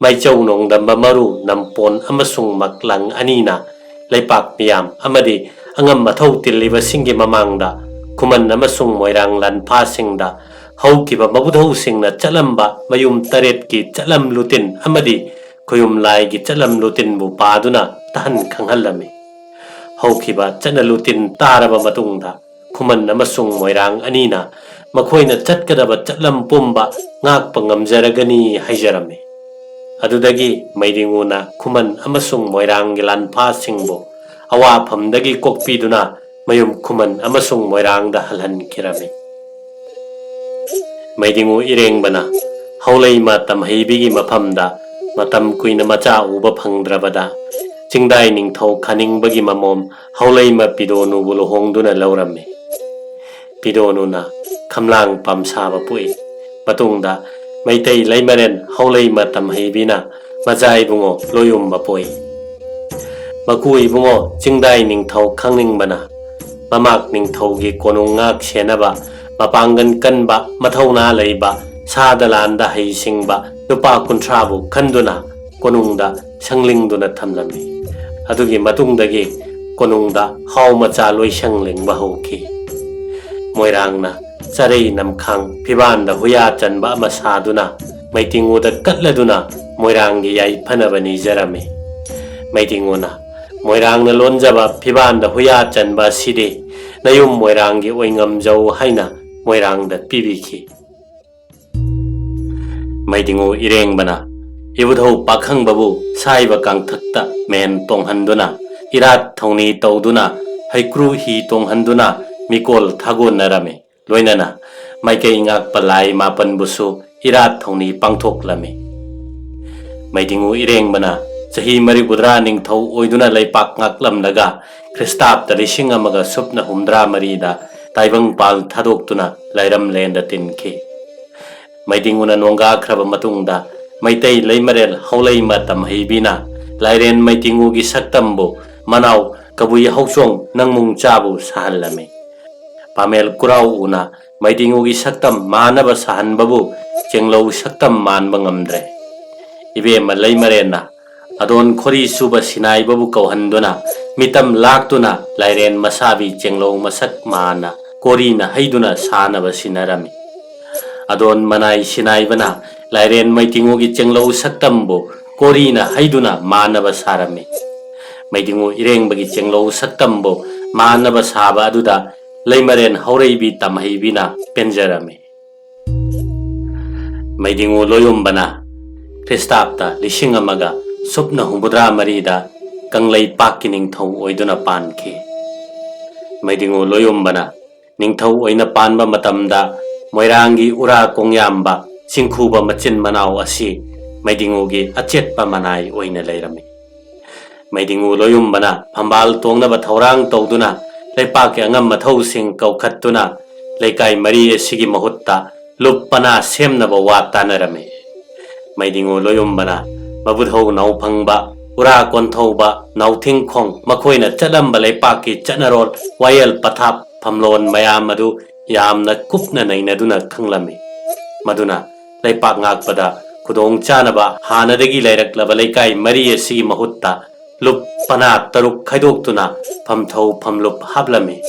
ꯃꯥꯏꯆꯧ ꯅꯣꯡꯗꯝꯕ ꯃꯔꯨ ꯅꯝꯄꯣꯟ ꯑꯃꯁꯨꯡ ꯃꯛꯂꯪ ꯑꯅꯤꯅ ꯂꯩꯄꯥꯛ ꯃꯤꯌꯥꯝ ꯑꯃꯗꯤ ꯑꯉꯝ ꯑꯊꯧ ꯇꯤꯜꯂꯤꯕꯁꯤꯡꯒꯤ ꯃꯃꯥꯡꯗ ꯈꯨꯃꯟ ꯑꯃꯁꯨꯡ ꯃꯣꯏꯔꯥꯡ ꯂꯥꯟꯐꯥꯁꯤꯡꯗ ꯍꯧꯈꯤꯕ ꯃꯕꯨꯙꯧꯁꯤꯡꯅ ꯆꯠꯂꯝꯕ ꯃꯌꯨꯝ ꯇꯔꯦꯠꯀꯤ ꯆꯠꯂꯝ ꯂꯨꯇꯤꯟ ꯑꯃꯗꯤ ꯈꯨꯌꯨꯝ ꯂꯥꯏꯒꯤ ꯆꯠꯂꯝ ꯂꯨꯇꯤꯟꯕꯨ ꯄꯥꯗꯨꯅ ꯇꯍꯟ ꯈꯪꯍꯜꯂꯝꯃꯤ꯫ ꯍꯧꯈꯤꯕ ꯆꯠꯅ ꯂꯨꯇꯤꯟ ꯇꯥꯔꯕ ꯃꯇꯨꯡꯗ ꯈꯨꯃꯟ ꯑꯃꯁꯨꯡ ꯃꯣꯏꯔꯥꯡ ꯑꯅꯤꯅ ꯃꯈꯣꯏꯅ ꯆꯠꯀꯗꯕ ꯆꯠꯂꯝ ꯄꯨꯝꯕ ꯉꯥꯛꯄ ꯉꯝꯖꯔꯒꯅꯤ ꯍꯥꯏꯖꯔꯝꯃꯤ꯫ ꯑꯗꯨꯗꯒꯤ ꯃꯩꯗꯤꯉꯨꯅ ꯈꯨꯃꯟ ꯑꯃꯁꯨꯡ ꯃꯣꯏꯔꯥꯡꯒꯤ ꯂꯥꯟꯐꯥꯁꯤꯡꯕꯨ ꯑꯋꯥꯐꯝꯗꯒꯤ ꯀꯣꯛꯄꯤꯗꯨꯅ ꯃꯌꯨꯝ ꯈꯨꯃꯟ ꯑꯃꯁꯨꯡ ꯃꯣꯏꯔꯥꯡꯗ ꯍꯜꯍꯟꯈꯤꯔꯝꯃꯤ꯫ ꯃꯩꯗꯤꯉꯨ ꯏꯔꯦꯡꯕꯅ ꯍꯧꯂꯩꯃ ꯇꯝꯍꯩꯕꯤꯒꯤ ꯃꯐꯝꯗ ꯃꯇꯝ ꯀꯨꯏꯅ ꯃꯆꯥ ꯎꯕ ꯐꯪꯗ꯭ꯔꯕꯗ ꯆꯤꯡꯗꯥꯏ ꯅꯤꯡꯊꯧ ꯈꯥꯅꯤꯡꯕꯒꯤ ꯃꯃꯣꯝ ꯍꯧꯂꯩꯃ ꯄꯤꯗꯣꯅꯨꯕꯨ ꯂꯨꯍꯣꯡꯗꯨꯅ ꯂꯧꯔꯝꯃꯤ꯫ ꯄꯤꯗꯣꯅꯨꯅ ꯈꯝꯂꯥꯡ ꯄꯥꯝꯁꯥꯕ ꯄꯣꯛꯏ꯫ ꯃꯇꯨꯡꯗ ꯃꯩꯇꯩ ꯂꯩꯃꯔꯦꯟ ꯍꯧꯂꯩꯃ ꯇꯝꯍꯩꯕꯤꯅ ꯃꯆꯥ ꯏꯕꯨꯡꯉꯣ ꯂꯣꯏꯌꯨꯝꯕ ꯄꯣꯛꯏ꯫ ꯃꯀꯨ ꯏꯕꯨꯡꯉꯣ ꯆꯤꯡꯗꯥꯏ ꯅꯤꯡꯊꯧ ꯈꯪꯅꯤꯡꯕꯅ ꯃꯃꯥꯛ ꯅꯤꯡꯊꯧꯒꯤ ꯀꯣꯅꯨꯡ ꯉꯥꯛ ꯁꯦꯟꯅꯕ ꯃꯄꯥꯡꯒꯜ ꯀꯟꯕ ꯃꯊꯧꯅꯥ ꯂꯩꯕ ꯁꯥꯗ ꯂꯥꯟꯗ ꯍꯩꯁꯤꯡꯕ ꯅꯨꯄꯥ ꯀꯨꯟꯊ꯭ꯔꯥꯕꯨ ꯈꯟꯗꯨꯅ ꯀꯣꯅꯨꯡꯗ ꯁꯪꯂꯤꯡꯗꯨꯅ ꯊꯝꯂꯝꯃꯤ꯫ ꯑꯗꯨꯒꯤ ꯃꯇꯨꯡꯗꯒꯤ ꯀꯣꯅꯨꯡꯗ ꯍꯥꯎ ꯃꯆꯥ ꯂꯣꯏꯁꯪ ꯂꯤꯡꯕ ꯍꯧꯈꯤ꯫ ꯃꯣꯏꯔꯥꯡꯅ ꯆꯔꯩ ꯅꯝꯈꯥꯡ ꯐꯤꯕꯥꯟꯗ ꯍꯨꯌꯥ ꯆꯟꯕ ꯑꯃ ꯁꯥꯗꯨꯅ ꯃꯩꯇꯤꯡꯉꯨꯗ ꯀꯠꯂꯗꯨꯅ ꯃꯣꯏꯔꯥꯡꯒꯤ ꯌꯥꯏꯐꯅꯕ ꯅꯤꯖꯔꯝꯃꯤ꯫ ꯃꯩꯇꯤꯡꯉꯨꯅ ꯃꯣꯏꯔꯥꯡꯅ ꯂꯣꯟꯖꯕ ꯐꯤꯕꯥꯟꯗ ꯍꯨꯌꯥ ꯆꯟꯕ ꯑꯁꯤꯗꯤ ꯅꯌꯨꯝ ꯃꯣꯏꯔꯥꯡꯒꯤ ꯑꯣꯏꯉꯝꯖꯧ ꯍꯥꯏꯅ ꯃꯣꯏꯔꯥꯡꯗ ꯄꯤꯕꯤꯈꯤ꯫ ꯃꯩꯗꯤꯉꯨ ꯏꯔꯦꯡꯕꯅ ꯏꯕꯨꯙꯧ ꯄꯥꯈꯪꯕꯕꯨ ꯁꯥꯏꯕ ꯀꯥꯡꯊꯛꯇ ꯃꯦꯟ ꯇꯣꯡꯍꯟꯗꯨꯅ ꯏꯔꯥꯠ ꯊꯧꯅꯤ ꯇꯧꯗꯨꯅ ꯍꯩꯀ꯭ꯔꯨ ꯍꯤ ꯇꯣꯡꯍꯟꯗꯨꯅ ꯃꯤꯀꯣꯜ ꯊꯥꯒꯣꯟꯅꯔꯝꯃꯤ꯫ ꯂꯣꯏꯅꯅ ꯃꯥꯏꯀꯩ ꯉꯥꯛꯄ ꯂꯥꯏ ꯃꯥꯄꯟꯕꯨꯁꯨ ꯏꯔꯥꯠ ꯊꯧꯅꯤ ꯄꯥꯡꯊꯣꯛꯂꯝꯃꯤ꯫ ꯃꯩꯗꯤꯉꯨ ꯏꯔꯦꯡꯕꯅ ꯆꯍꯤ ꯃꯔꯤꯐꯨꯇꯔꯥ ꯅꯤꯡꯊꯧ ꯑꯣꯏꯗꯨꯅ ꯂꯩꯄꯥꯛ ꯉꯥꯛꯂꯝꯂꯒ ꯈ꯭ꯔꯤꯁꯇꯥꯕꯇ ꯂꯤꯁꯤꯡ ꯑꯃꯒ ꯁꯨꯞꯅ ꯍꯨꯝꯗ꯭ꯔꯥ ꯃꯔꯤꯗ ꯇꯥꯏꯕꯪꯄꯥꯜ ꯊꯥꯗꯣꯛꯇꯨꯅ ꯂꯥꯏꯔꯝꯂꯦꯟꯗ ꯇꯤꯟꯈꯤ꯫ ꯃꯩꯗꯤꯡꯉꯨꯅ ꯅꯣꯡꯒꯥꯈ꯭ꯔꯕ ꯃꯇꯨꯡꯗ, ꯃꯩꯇꯩ ꯂꯩꯃꯔꯦꯜ ꯍꯧꯂꯩꯃ ꯇꯝꯍꯩꯕꯤꯅ ꯂꯥꯏꯔꯦꯟ ꯃꯩꯗꯤꯡꯉꯨꯒꯤ ꯁꯛꯇꯝꯕꯨ ꯃꯅꯥꯎ ꯀꯕꯨꯏ ꯍꯧꯆꯣꯡ ꯅꯪꯃꯨꯡ ꯆꯥꯕꯨ ꯁꯥꯍꯜꯂꯝꯃꯤ꯫ ꯄꯥꯃꯦꯜ ꯀꯨꯔꯥꯎ ꯎꯅ ꯃꯩꯗꯤꯡꯉꯨꯒꯤ ꯁꯛꯇꯝ ꯃꯥꯟꯅꯕ ꯁꯥꯍꯟꯕꯕꯨ ꯆꯦꯡꯂꯧ ꯁꯛꯇꯝ ꯃꯥꯟꯕ ꯉꯝꯗ꯭ꯔꯦ꯫ ꯏꯕꯦꯝꯃ ꯂꯩꯃꯔꯦꯟꯅ ꯑꯗꯣꯟ ꯈꯣꯔꯤ ꯁꯨꯕ ꯁꯤꯅꯥꯏꯕꯕꯨ ꯀꯧꯍꯟꯗꯨꯅ ꯃꯤꯇꯝ ꯂꯥꯛꯇꯨꯅ ꯂꯥꯏꯔꯦꯟ ꯃꯁꯥꯕꯤ ꯆꯦꯡꯂꯧ ꯃꯁꯛ ꯃꯥꯟꯅ ꯀꯣꯔꯤꯅ ꯍꯩꯗꯨꯅ ꯁꯥꯅꯕ ꯁꯤꯟꯅꯔꯝꯃꯤ꯫ ꯑꯗꯣꯟ ꯃꯅꯥꯏ ꯁꯤꯅꯥꯏꯕꯅ ꯂꯥꯏꯔꯦꯟ ꯃꯩꯗꯤꯡꯉꯨꯒꯤ ꯆꯦꯡꯂꯧ ꯁꯛꯇꯝꯕꯨ ꯀꯣꯔꯤꯅ ꯍꯩꯗꯨꯅ ꯃꯥꯟꯅꯕ ꯁꯥꯔꯝꯃꯤ꯫ ꯃꯩꯗꯤꯡꯉꯨ ꯏꯔꯦꯡꯕꯒꯤ ꯆꯦꯡꯂꯧ ꯁꯛꯇꯝꯕꯨ ꯃꯥꯟꯅꯕ ꯁꯥꯕ ꯑꯗꯨꯗ ꯂꯩꯃꯔꯦꯟ ꯍꯧꯔꯩꯕꯤ ꯇꯝꯍꯩꯕꯤꯅ ꯄꯦꯟꯖꯔꯝꯃꯤ꯫ ꯃꯩꯗꯤꯡꯉꯨ ꯂꯣꯌꯨꯝꯕꯅ ꯈ꯭ꯔꯤꯁꯇꯥꯕꯇ ꯂꯤꯁꯤꯡ ꯑꯃꯒ ꯁꯨꯞꯅ ꯍꯨꯝꯐꯨꯇꯔꯥ ꯃꯔꯤꯗ ꯀꯪꯂꯩꯄꯥꯛꯀꯤ ꯅꯤꯡꯊꯧ ꯑꯣꯏꯗꯨꯅ ꯄꯥꯟꯈꯤ꯫ ꯃꯩꯗꯤꯡꯉꯨ ꯂꯣꯌꯨꯝꯕꯅ ꯅꯤꯡꯊꯧ ꯑꯣꯏꯅ ꯄꯥꯟꯕ ꯃꯇꯝꯗ ꯃꯣꯏꯔꯥꯡꯒꯤ ꯎꯔꯥ ꯀꯣꯡꯌꯥꯝꯕ ꯆꯤꯡꯈꯨꯕ ꯃꯆꯤꯟ ꯃꯅꯥꯎ ꯑꯁꯤ ꯃꯩꯗꯤꯡꯉꯨꯒꯤ ꯑꯆꯦꯠꯄ ꯃꯅꯥꯏ ꯑꯣꯏꯅ ꯂꯩꯔꯝꯃꯤ꯫ ꯃꯩꯗꯤꯡꯉꯨ ꯂꯣꯌꯨꯝꯕꯅ ꯐꯝꯕꯥꯜ ꯇꯣꯡꯅꯕ ꯊꯧꯔꯥꯡ ꯇꯧꯗꯨꯅ ꯂꯩꯄꯥꯛꯀꯤ ꯑꯉꯝ ꯑꯊꯧꯁꯤꯡ ꯀꯧꯈꯠꯇꯨꯅ ꯂꯩꯀꯥꯏ ꯃꯔꯤ ꯑꯁꯤꯒꯤ ꯃꯍꯨꯠꯇ ꯂꯨꯞ ꯄꯅꯥ ꯁꯦꯝꯅꯕ ꯋꯥ ꯇꯥꯅꯔꯝꯃꯤ꯫ ꯃꯩꯗꯤꯡꯉꯨ ꯂꯣꯌꯨꯝꯕꯅ ꯃꯕꯨꯙꯧ ꯅꯥꯎꯐꯪꯕ, ꯎꯔꯥ ꯀꯣꯟꯊꯧꯕ, ꯅꯥꯎꯊꯤꯡꯈꯣꯡ ꯃꯈꯣꯏꯅ ꯆꯠꯂꯝꯕ ꯂꯩꯄꯥꯛꯀꯤ ꯆꯠꯅꯔꯣꯜ, ꯋꯥꯌꯦꯜ ꯄꯊꯥꯞ, ꯐꯝꯂꯣꯟ ꯃꯌꯥꯝ ꯑꯗꯨ ꯌꯥꯝꯅ ꯀꯨꯞꯅ ꯅꯩꯅꯗꯨꯅ ꯈꯪꯂꯝꯃꯤ꯫ ꯃꯗꯨꯅ ꯂꯩꯄꯥꯛ ꯉꯥꯛꯄꯗ ꯈꯨꯗꯣꯡ ꯆꯥꯅꯕ ꯍꯥꯟꯅꯗꯒꯤ ꯂꯩꯔꯛꯂꯕ ꯂꯩꯀꯥꯏ ꯃꯔꯤ ꯑꯁꯤꯒꯤ ꯃꯍꯨꯠꯇ ꯂꯨꯞ ꯄꯅꯥ ꯇꯔꯨꯛ ꯈꯥꯏꯗꯣꯛꯇꯨꯅ ꯐꯝꯊꯧ ꯐꯝꯂꯨꯞ ꯍꯥꯞꯂꯝꯃꯤ꯫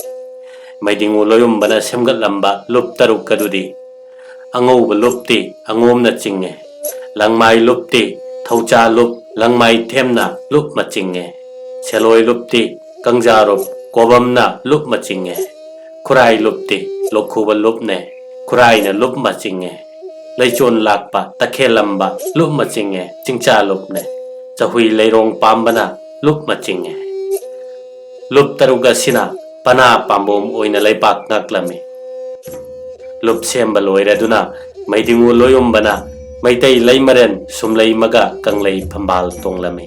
ꯃꯩꯗꯤꯡꯉꯨ ꯂꯣꯌꯨꯝꯕꯅ ꯁꯦꯝꯒꯠꯂꯝꯕ ꯂꯨꯞ ꯇꯔꯨꯛ ꯑꯗꯨꯗꯤ: ꯑꯉꯧꯕ ꯂꯨꯞꯇꯤ ꯑꯉꯣꯝꯅ ꯆꯤꯡꯉꯦ, ꯂꯪꯃꯥꯏ ꯂꯨꯞꯇꯤ ꯊꯧꯆꯥ ꯂꯨꯞ ꯂꯪꯃꯥꯏ ꯊꯦꯝꯅ ꯂꯨꯞ ꯃꯆꯤꯡꯉꯦ, ꯁꯦꯂꯣꯏ ꯂꯨꯞꯇꯤ ꯀꯪꯖꯥꯔꯨꯞ ꯀꯣꯕꯝꯅ ꯂꯨꯞ ꯃꯆꯤꯡꯉꯦ, ꯈꯨꯔꯥꯏ ꯂꯨꯞꯇꯤ ꯂꯣꯛꯈꯨꯕ ꯂꯨꯞꯅꯦ, ꯈꯨꯔꯥꯏꯅ ꯂꯨꯞ ꯃꯆꯤꯡꯉꯦ, ꯂꯩꯆꯣꯟ ꯂꯥꯛꯄ ꯇꯈꯦꯜꯂꯝꯕ ꯂꯨꯞ ꯃꯆꯤꯡꯉꯦ, ꯆꯤꯡꯆꯥ ꯂꯨꯞꯅꯦ, ꯆꯍꯨꯏ ꯂꯩꯔꯣꯡ ꯄꯥꯝꯕꯅ ꯂꯨꯞ ꯃꯆꯤꯡꯉꯦ꯫ ꯂꯨꯞ ꯇꯔꯨꯛ ꯑꯁꯤꯅ ꯄꯅꯥ ꯄꯥꯝꯕꯣꯝ ꯑꯣꯏꯅ ꯂꯩꯄꯥꯛ ꯉꯥꯛꯂꯝꯃꯤ꯫ ꯂꯨꯞ ꯁꯦꯝꯕ ꯂꯣꯏꯔꯗꯨꯅ ꯃꯩꯗꯤꯡꯉꯨ ꯂꯣꯌꯨꯝꯕꯅ ꯃꯩꯇꯩ ꯂꯩꯃꯔꯦꯟ ꯁꯨꯝꯂꯩꯃꯒ ꯀꯪꯂꯩ ꯐꯝꯕꯥꯜ ꯇꯣꯡꯂꯝꯃꯤ꯫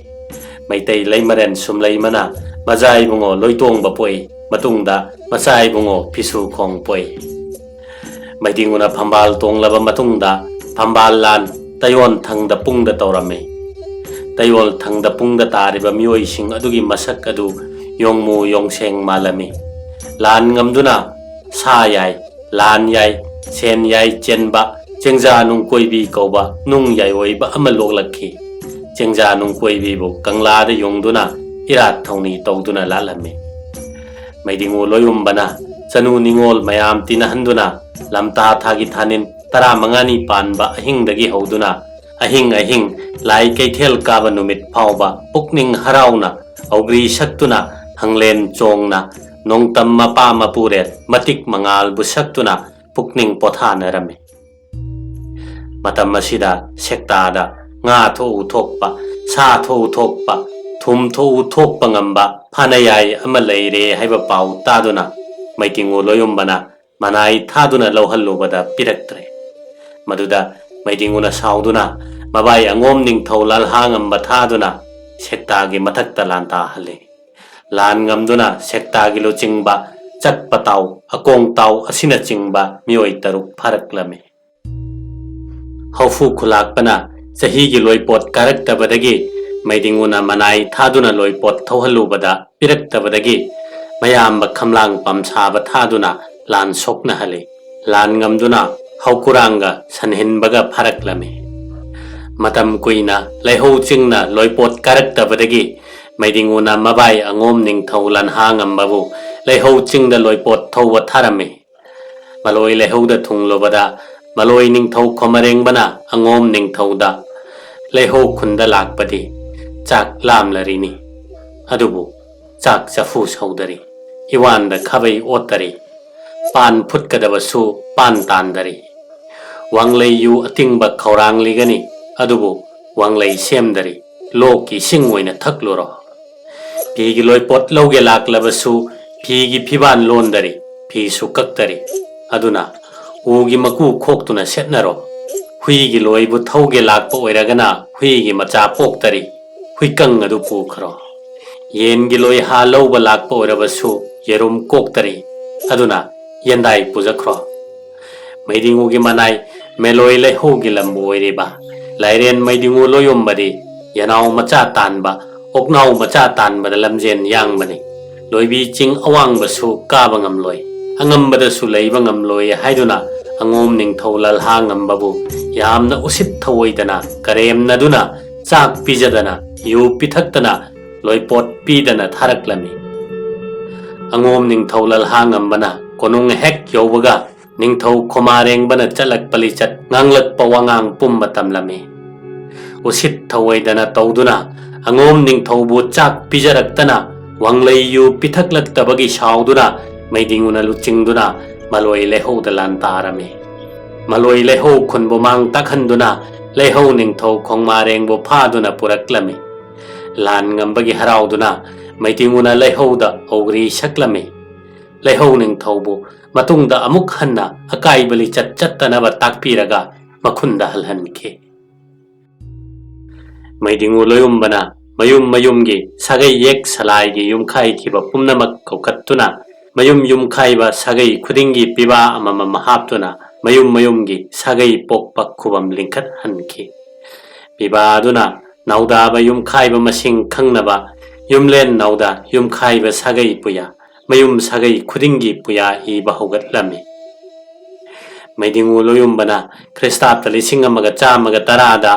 ꯃꯩꯇꯩ ꯂꯩꯃꯔꯦꯟ ꯁꯨꯝꯂꯩꯃꯅ ꯃꯖꯥ ꯏꯕꯨꯡꯉꯣ ꯂꯣꯏꯇꯣꯡꯕ ꯄꯣꯛꯏ, ꯃꯇꯨꯡꯗ ꯃꯆꯥ ꯏꯕꯨꯡꯉꯣ ꯐꯤꯁꯨꯈꯣꯡ ꯄꯣꯛꯏ꯫ ꯃꯩꯗꯤꯡꯉꯨꯅ ꯐꯝꯕꯥꯜ ꯇꯣꯡꯂꯕ ꯃꯇꯨꯡꯗ ꯐꯝꯕꯥꯜ ꯂꯥꯟ ꯇꯌꯣꯟ ꯊꯪꯗ ꯄꯨꯡꯗ ꯇꯧꯔꯝꯃꯤ꯫ ꯇꯌꯣꯜ ꯊꯪꯗ ꯄꯨꯡꯗ ꯇꯥꯔꯤꯕ ꯃꯤꯑꯣꯏꯁꯤꯡ ꯑꯗꯨꯒꯤ ꯃꯁꯛ ꯑꯗꯨ ꯌꯣꯡꯃꯨ ꯌꯣꯡꯁꯦꯡ ꯃꯥꯜꯂꯝꯃꯤ꯫ ꯂꯥꯟ ꯉꯝꯗꯨꯅ ꯁꯥ ꯌꯥꯏ, ꯂꯥꯟ ꯌꯥꯏ, ꯁꯦꯟ ꯌꯥꯏ ꯆꯦꯟꯕ ꯆꯦꯡꯖꯥ ꯅꯨꯡꯀꯣꯏꯕꯤ ꯀꯧꯕ ꯅꯨꯡ ꯌꯥꯏꯑꯣꯏꯕ ꯑꯃ ꯂꯣꯛꯂꯛꯈꯤ꯫ ꯆꯦꯡꯖꯥ ꯅꯨꯡꯀꯣꯏꯕꯤꯕꯨ ꯀꯪꯂꯥꯗ ꯌꯨꯡꯗꯨꯅ ꯏꯔꯥꯠ ꯊꯧꯅꯤ ꯇꯧꯗꯨꯅ ꯂꯥꯠꯂꯝꯃꯤ꯫ ꯃꯩꯗꯤꯡꯉꯨ ꯂꯣꯏꯌꯨꯝꯕꯅ ꯆꯅꯨ ꯅꯤꯉꯣꯜ ꯃꯌꯥꯝ ꯇꯤꯟꯅꯍꯟꯗꯨꯅ ꯂꯝꯇꯥ ꯊꯥꯒꯤ ꯊꯥꯅꯤꯟ ꯇꯔꯥꯃꯉꯥꯅꯤ ꯄꯥꯟꯕ ꯑꯍꯤꯡꯗꯒꯤ ꯍꯧꯗꯨꯅ ꯑꯍꯤꯡ ꯑꯍꯤꯡ ꯂꯥꯏ ꯀꯩꯊꯦꯜ ꯀꯥꯕ ꯅꯨꯃꯤꯠ ꯐꯥꯎꯕ ꯄꯨꯛꯅꯤꯡ ꯍꯔꯥꯎꯅ ꯑꯧꯒ꯭ꯔꯤ ꯁꯛꯇꯨꯅ ꯍꯪꯂꯦꯟ ꯆꯣꯡꯅ ꯅꯣꯡꯇꯝ ꯃꯄꯥ ꯃꯄꯨꯔꯦꯜ ꯃꯇꯤꯛ ꯃꯉꯥꯜꯕꯨ ꯁꯛꯇꯨꯅ ꯄꯨꯛꯅꯤꯡ ꯄꯣꯊꯥꯅꯔꯝꯃꯤ꯫ ꯃꯇꯝ ꯑꯁꯤꯗ ꯁꯦꯛꯇꯥꯗ ꯉꯥ ꯊꯣꯛꯎ ꯊꯣꯛꯄ, ꯁꯥ ꯊꯣꯛꯎ ꯊꯣꯛꯄ, ꯊꯨꯝ ꯊꯣꯛꯎ ꯊꯣꯛꯄ ꯉꯝꯕ ꯐꯥꯅꯌꯥꯏ ꯑꯃ ꯂꯩꯔꯦ ꯍꯥꯏꯕ ꯄꯥꯎ ꯇꯥꯗꯨꯅ ꯃꯩꯗꯤꯡꯉꯨ ꯂꯣꯏꯌꯨꯝꯕꯅ ꯃꯅꯥꯏ ꯊꯥꯗꯨꯅ ꯂꯧꯍꯜꯂꯨꯕꯗ ꯄꯤꯔꯛꯇ꯭ꯔꯦ꯫ ꯃꯗꯨꯗ ꯃꯩꯗꯤꯡꯉꯨꯅ ꯁꯥꯎꯗꯨꯅ ꯃꯕꯥꯏ ꯑꯉꯣꯝ ꯅꯤꯡꯊꯧ ꯂꯥꯜꯍꯥꯉꯝꯕ ꯊꯥꯗꯨꯅ ꯁꯦꯛꯇꯥꯒꯤ ꯃꯊꯛꯇ ꯂꯥꯟꯗꯥꯍꯜꯂꯤ꯫ ꯂꯥꯟ ꯉꯝꯗꯨꯅ ꯁꯦꯛꯇꯥꯒꯤ ꯂꯨꯆꯤꯡꯕ ꯆꯠꯄ ꯇꯥꯎ, ꯑꯀꯣꯡ ꯇꯥꯎ ꯑꯁꯤꯅꯆꯤꯡꯕ ꯃꯤꯑꯣꯏ ꯇꯔꯨꯛ ꯐꯥꯔꯛꯂꯝꯃꯤ꯫ ꯍꯧꯐꯨ ꯈꯨꯂꯥꯛꯄꯅ ꯆꯍꯤꯒꯤ ꯂꯣꯏꯄꯣꯠ ꯀꯥꯔꯛꯇꯕꯗꯒꯤ ꯃꯩꯗꯤꯡꯉꯨꯅ ꯃꯅꯥꯏ ꯊꯥꯗꯨꯅ ꯂꯣꯏꯄꯣꯠ ꯊꯧꯍꯜꯂꯨꯕꯗ ꯄꯤꯔꯛꯇꯕꯗꯒꯤ ꯃꯌꯥꯝꯕ ꯈꯝꯂꯥꯡ ꯄꯝꯁꯥꯕ ꯊꯥꯗꯨꯅ ꯂꯥꯟ ꯁꯣꯛꯅꯍꯜꯂꯤ꯫ ꯂꯥꯟ ꯉꯝꯗꯨꯅ ꯍꯧꯀꯨꯔꯥꯡꯒ ꯁꯟꯍꯤꯟꯕꯒ ꯐꯥꯔꯛꯂꯝꯃꯤ꯫ ꯃꯇꯝ ꯀꯨꯏꯅ ꯂꯩꯍꯧ ꯆꯤꯡꯅ ꯂꯣꯏꯄꯣꯠ ꯀꯥꯔꯛꯇꯕꯗꯒꯤ ꯃꯩꯗꯤꯡꯉꯨꯅ ꯃꯕꯥꯏ ꯑꯉꯣꯝ ꯅꯤꯡꯊꯧ ꯂꯥꯟꯍꯥꯉꯝꯕꯕꯨ ꯂꯩꯍꯧ ꯆꯤꯡꯗ ꯂꯣꯏꯄꯣꯠ ꯊꯧꯕ ꯊꯥꯔꯝꯃꯤ꯫ ꯃꯂꯣꯏ ꯂꯩꯍꯧꯗ ꯊꯨꯡꯂꯨꯕꯗ ꯃꯂꯣꯏ ꯅꯤꯡꯊꯧ ꯈꯣꯃꯔꯦꯡꯕꯅ ꯑꯉꯣꯝ ꯅꯤꯡꯊꯧꯗ ꯂꯩꯍꯧ ꯈꯨꯟꯗ ꯂꯥꯛꯄꯗꯤ ꯆꯥꯛ ꯂꯥꯝꯂꯔꯤꯅꯤ, ꯑꯗꯨꯕꯨ ꯆꯥꯛ ꯆꯐꯨ ꯁꯧꯗꯔꯤ, ꯏꯋꯥꯟꯗ ꯈꯥꯕꯩ ꯑꯣꯠꯇꯔꯤ, ꯄꯥꯟ ꯐꯨꯠꯀꯗꯕꯁꯨ ꯄꯥꯟ ꯇꯥꯟꯗꯔꯤ꯫ ꯋꯥꯡꯂꯩ ꯌꯨ ꯑꯇꯤꯡꯕ ꯈꯧꯔꯥꯡꯂꯤꯒꯅꯤ, ꯑꯗꯨꯕꯨ ꯋꯥꯡꯂꯩ ꯁꯦꯝꯗꯔꯤ, ꯂꯣꯛꯀꯤ ꯏꯁꯤꯡ ꯑꯣꯏꯅ ꯊꯛꯂꯨꯔꯣ꯫ ꯐꯤꯒꯤ ꯂꯣꯏꯄꯣꯠ ꯂꯧꯒꯦ ꯂꯥꯛꯂꯕꯁꯨ ꯐꯤꯒꯤ ꯐꯤꯕꯥꯟ ꯂꯣꯟꯗꯔꯤ, ꯐꯤꯁꯨ ꯀꯛꯇꯔꯤ꯫ ꯑꯗꯨꯅ ꯎꯒꯤ ꯃꯀꯨ ꯈꯣꯛꯇꯨꯅ ꯁꯦꯠꯅꯔꯣ꯫ ꯍꯨꯏꯒꯤ ꯂꯣꯏꯕꯨ ꯊꯧꯒꯦ ꯂꯥꯛꯄ ꯑꯣꯏꯔꯒꯅ ꯍꯨꯏꯒꯤ ꯃꯆꯥ ꯄꯣꯛꯇꯔꯤ, ꯍꯨꯏꯀꯪ ꯑꯗꯨ ꯄꯨꯈ꯭ꯔꯣ꯫ ꯌꯦꯟꯒꯤ ꯂꯣꯏ ꯍꯥ ꯂꯧꯕ ꯂꯥꯛꯄ ꯑꯣꯏꯔꯕꯁꯨ ꯌꯦꯔꯨꯝ ꯀꯣꯛꯇꯔꯤ, ꯑꯗꯨꯅ ꯌꯦꯟꯗꯥꯏ ꯄꯨꯖꯈ꯭ꯔꯣ꯫ ꯃꯩꯗꯤꯡꯉꯨꯒꯤ ꯃꯅꯥꯏ ꯃꯦꯂꯣꯏ ꯂꯩꯍꯧꯒꯤ ꯂꯝꯕꯨ ꯑꯣꯏꯔꯤꯕ ꯂꯥꯏꯔꯦꯟ ꯃꯩꯗꯤꯡꯉꯨ ꯂꯣꯌꯨꯝꯕꯗꯤ ꯌꯦꯅꯥꯎ ꯃꯆꯥ ꯇꯥꯟꯕ, ꯑꯣꯛꯅꯥꯎ ꯃꯆꯥ ꯇꯥꯟꯕꯗ ꯂꯝꯖꯦꯟ ꯌꯥꯡꯕꯅꯤ꯫ ꯂꯣꯏꯕꯤ ꯆꯤꯡ ꯑꯋꯥꯡꯕꯁꯨ ꯀꯥꯕ ꯉꯝꯂꯣꯏ, ꯑꯉꯝꯕꯗꯁꯨ ꯂꯩꯕ ꯉꯝꯂꯣꯏ ꯍꯥꯏꯗꯨꯅ ꯑꯉꯣꯝ ꯅꯤꯡꯊꯧ ꯂꯜꯍꯥ ꯉꯝꯕꯕꯨ ꯌꯥꯝꯅ ꯎꯁꯤꯠ ꯊꯧꯑꯣꯏꯗꯅ ꯀꯔꯦꯝꯅꯗꯨꯅ ꯆꯥꯛ ꯄꯤꯖꯗꯅ ꯌꯨ ꯄꯤꯊꯛꯇꯅ ꯂꯣꯏꯄꯣꯠ ꯄꯤꯗꯅ ꯊꯥꯔꯛꯂꯝꯃꯤ꯫ ꯑꯉꯣꯝ ꯅꯤꯡꯊꯧ ꯂꯜꯍꯥ ꯉꯝꯕꯅ ꯀꯣꯅꯨꯡ ꯍꯦꯛ ꯌꯧꯕꯒ ꯅꯤꯡꯊꯧ ꯈꯣꯃꯥꯔꯦꯡꯕꯅ ꯆꯠꯂꯛꯄ ꯂꯤꯆꯠ, ꯉꯥꯡꯂꯛꯄ ꯋꯥꯉꯥꯡ ꯄꯨꯝꯕ ꯇꯝꯂꯝꯃꯤ꯫ ꯎꯁꯤꯠ ꯊꯧꯑꯣꯏꯗꯅ ꯇꯧꯗꯨꯅ ꯑꯉꯣꯝ ꯅꯤꯡꯊꯧꯕꯨ ꯆꯥꯛ ꯄꯤꯖꯔꯛꯇꯅ ꯋꯥꯡꯂꯩ ꯌꯨ ꯄꯤꯊꯛꯂꯛꯇꯕꯒꯤ ꯁꯥꯎꯗꯨꯅ ꯃꯩꯗꯤꯡꯉꯨꯅ ꯂꯨꯆꯤꯡꯗꯨꯅ ꯃꯂꯣꯏ ꯂꯩꯍꯧꯗ ꯂꯥꯟ ꯇꯥꯔꯝꯃꯤ꯫ ꯃꯂꯣꯏ ꯂꯩꯍꯧ ꯈꯨꯟꯕꯨ ꯃꯥꯡ ꯇꯥꯛꯍꯟꯗꯨꯅ ꯂꯩꯍꯧ ꯅꯤꯡꯊꯧ ꯈꯣꯡꯃꯥꯔꯦꯡꯕꯨ ꯐꯥꯗꯨꯅ ꯄꯨꯔꯛꯂꯝꯃꯤ꯫ ꯂꯥꯟ ꯉꯝꯕꯒꯤ ꯍꯔꯥꯎꯗꯨꯅ ꯃꯩꯗꯤꯡꯉꯨꯅ ꯂꯩꯍꯧꯗ ꯍꯧꯒ꯭ꯔꯤ ꯁꯛꯂꯝꯃꯤ꯫ ꯂꯩꯍꯧ ꯅꯤꯡꯊꯧꯕꯨ ꯃꯇꯨꯡꯗ ꯑꯃꯨꯛ ꯍꯟꯅ ꯑꯀꯥꯏꯕ ꯂꯤꯆꯠ ꯆꯠꯇꯅꯕ ꯇꯥꯛꯄꯤꯔꯒ ꯃꯈꯨꯟꯗ ꯍꯜꯍꯟꯈꯤ꯫ ꯃꯩꯗꯤꯡꯉꯨ ꯂꯣꯌꯨꯝꯕꯅ ꯃꯌꯨꯝ ꯃꯌꯨꯝꯒꯤ ꯁꯥꯒꯩ ꯌꯦꯛ ꯁꯂꯥꯏꯒꯤ ꯌꯨꯝꯈꯥꯏꯈꯤꯕ ꯄꯨꯝꯅꯃꯛ ꯀꯧꯈꯠꯇꯨꯅ ꯃꯌꯨꯝ ꯌꯨꯝꯈꯥꯏꯕ ꯁꯥꯒꯩ ꯈꯨꯗꯤꯡꯒꯤ ꯄꯤꯕꯥ ꯑꯃꯃꯝ ꯍꯥꯞꯇꯨꯅ ꯃꯌꯨꯝ ꯃꯌꯨꯝꯒꯤ ꯁꯥꯒꯩ ꯄꯣꯛꯄ ꯈꯨꯕꯝ ꯂꯤꯡꯈꯠꯍꯟꯈꯤ꯫ ꯄꯤꯕꯥ ꯑꯗꯨꯅ ꯅꯥꯎꯗꯥꯕ ꯌꯨꯝꯈꯥꯏꯕ ꯃꯁꯤꯡ ꯈꯪꯅꯕ ꯌꯨꯝꯂꯦꯟ ꯅꯥꯎꯗ ꯌꯨꯝꯈꯥꯏꯕ ꯁꯥꯒꯩ ꯄꯨꯌꯥ, ꯃꯌꯨꯝ ꯁꯥꯒꯩ ꯈꯨꯗꯤꯡꯒꯤ ꯄꯨꯌꯥ ꯏꯕ ꯍꯧꯒꯠꯂꯝꯃꯤ꯫ ꯃꯩꯗꯤꯡꯉꯨ ꯂꯣꯌꯨꯝꯕꯅ ꯈ꯭ꯔꯤꯁꯇꯥꯕꯇ ꯂꯤꯁꯤꯡ ꯑꯃꯒ ꯆꯥꯝꯃꯒ ꯇꯔꯥꯗ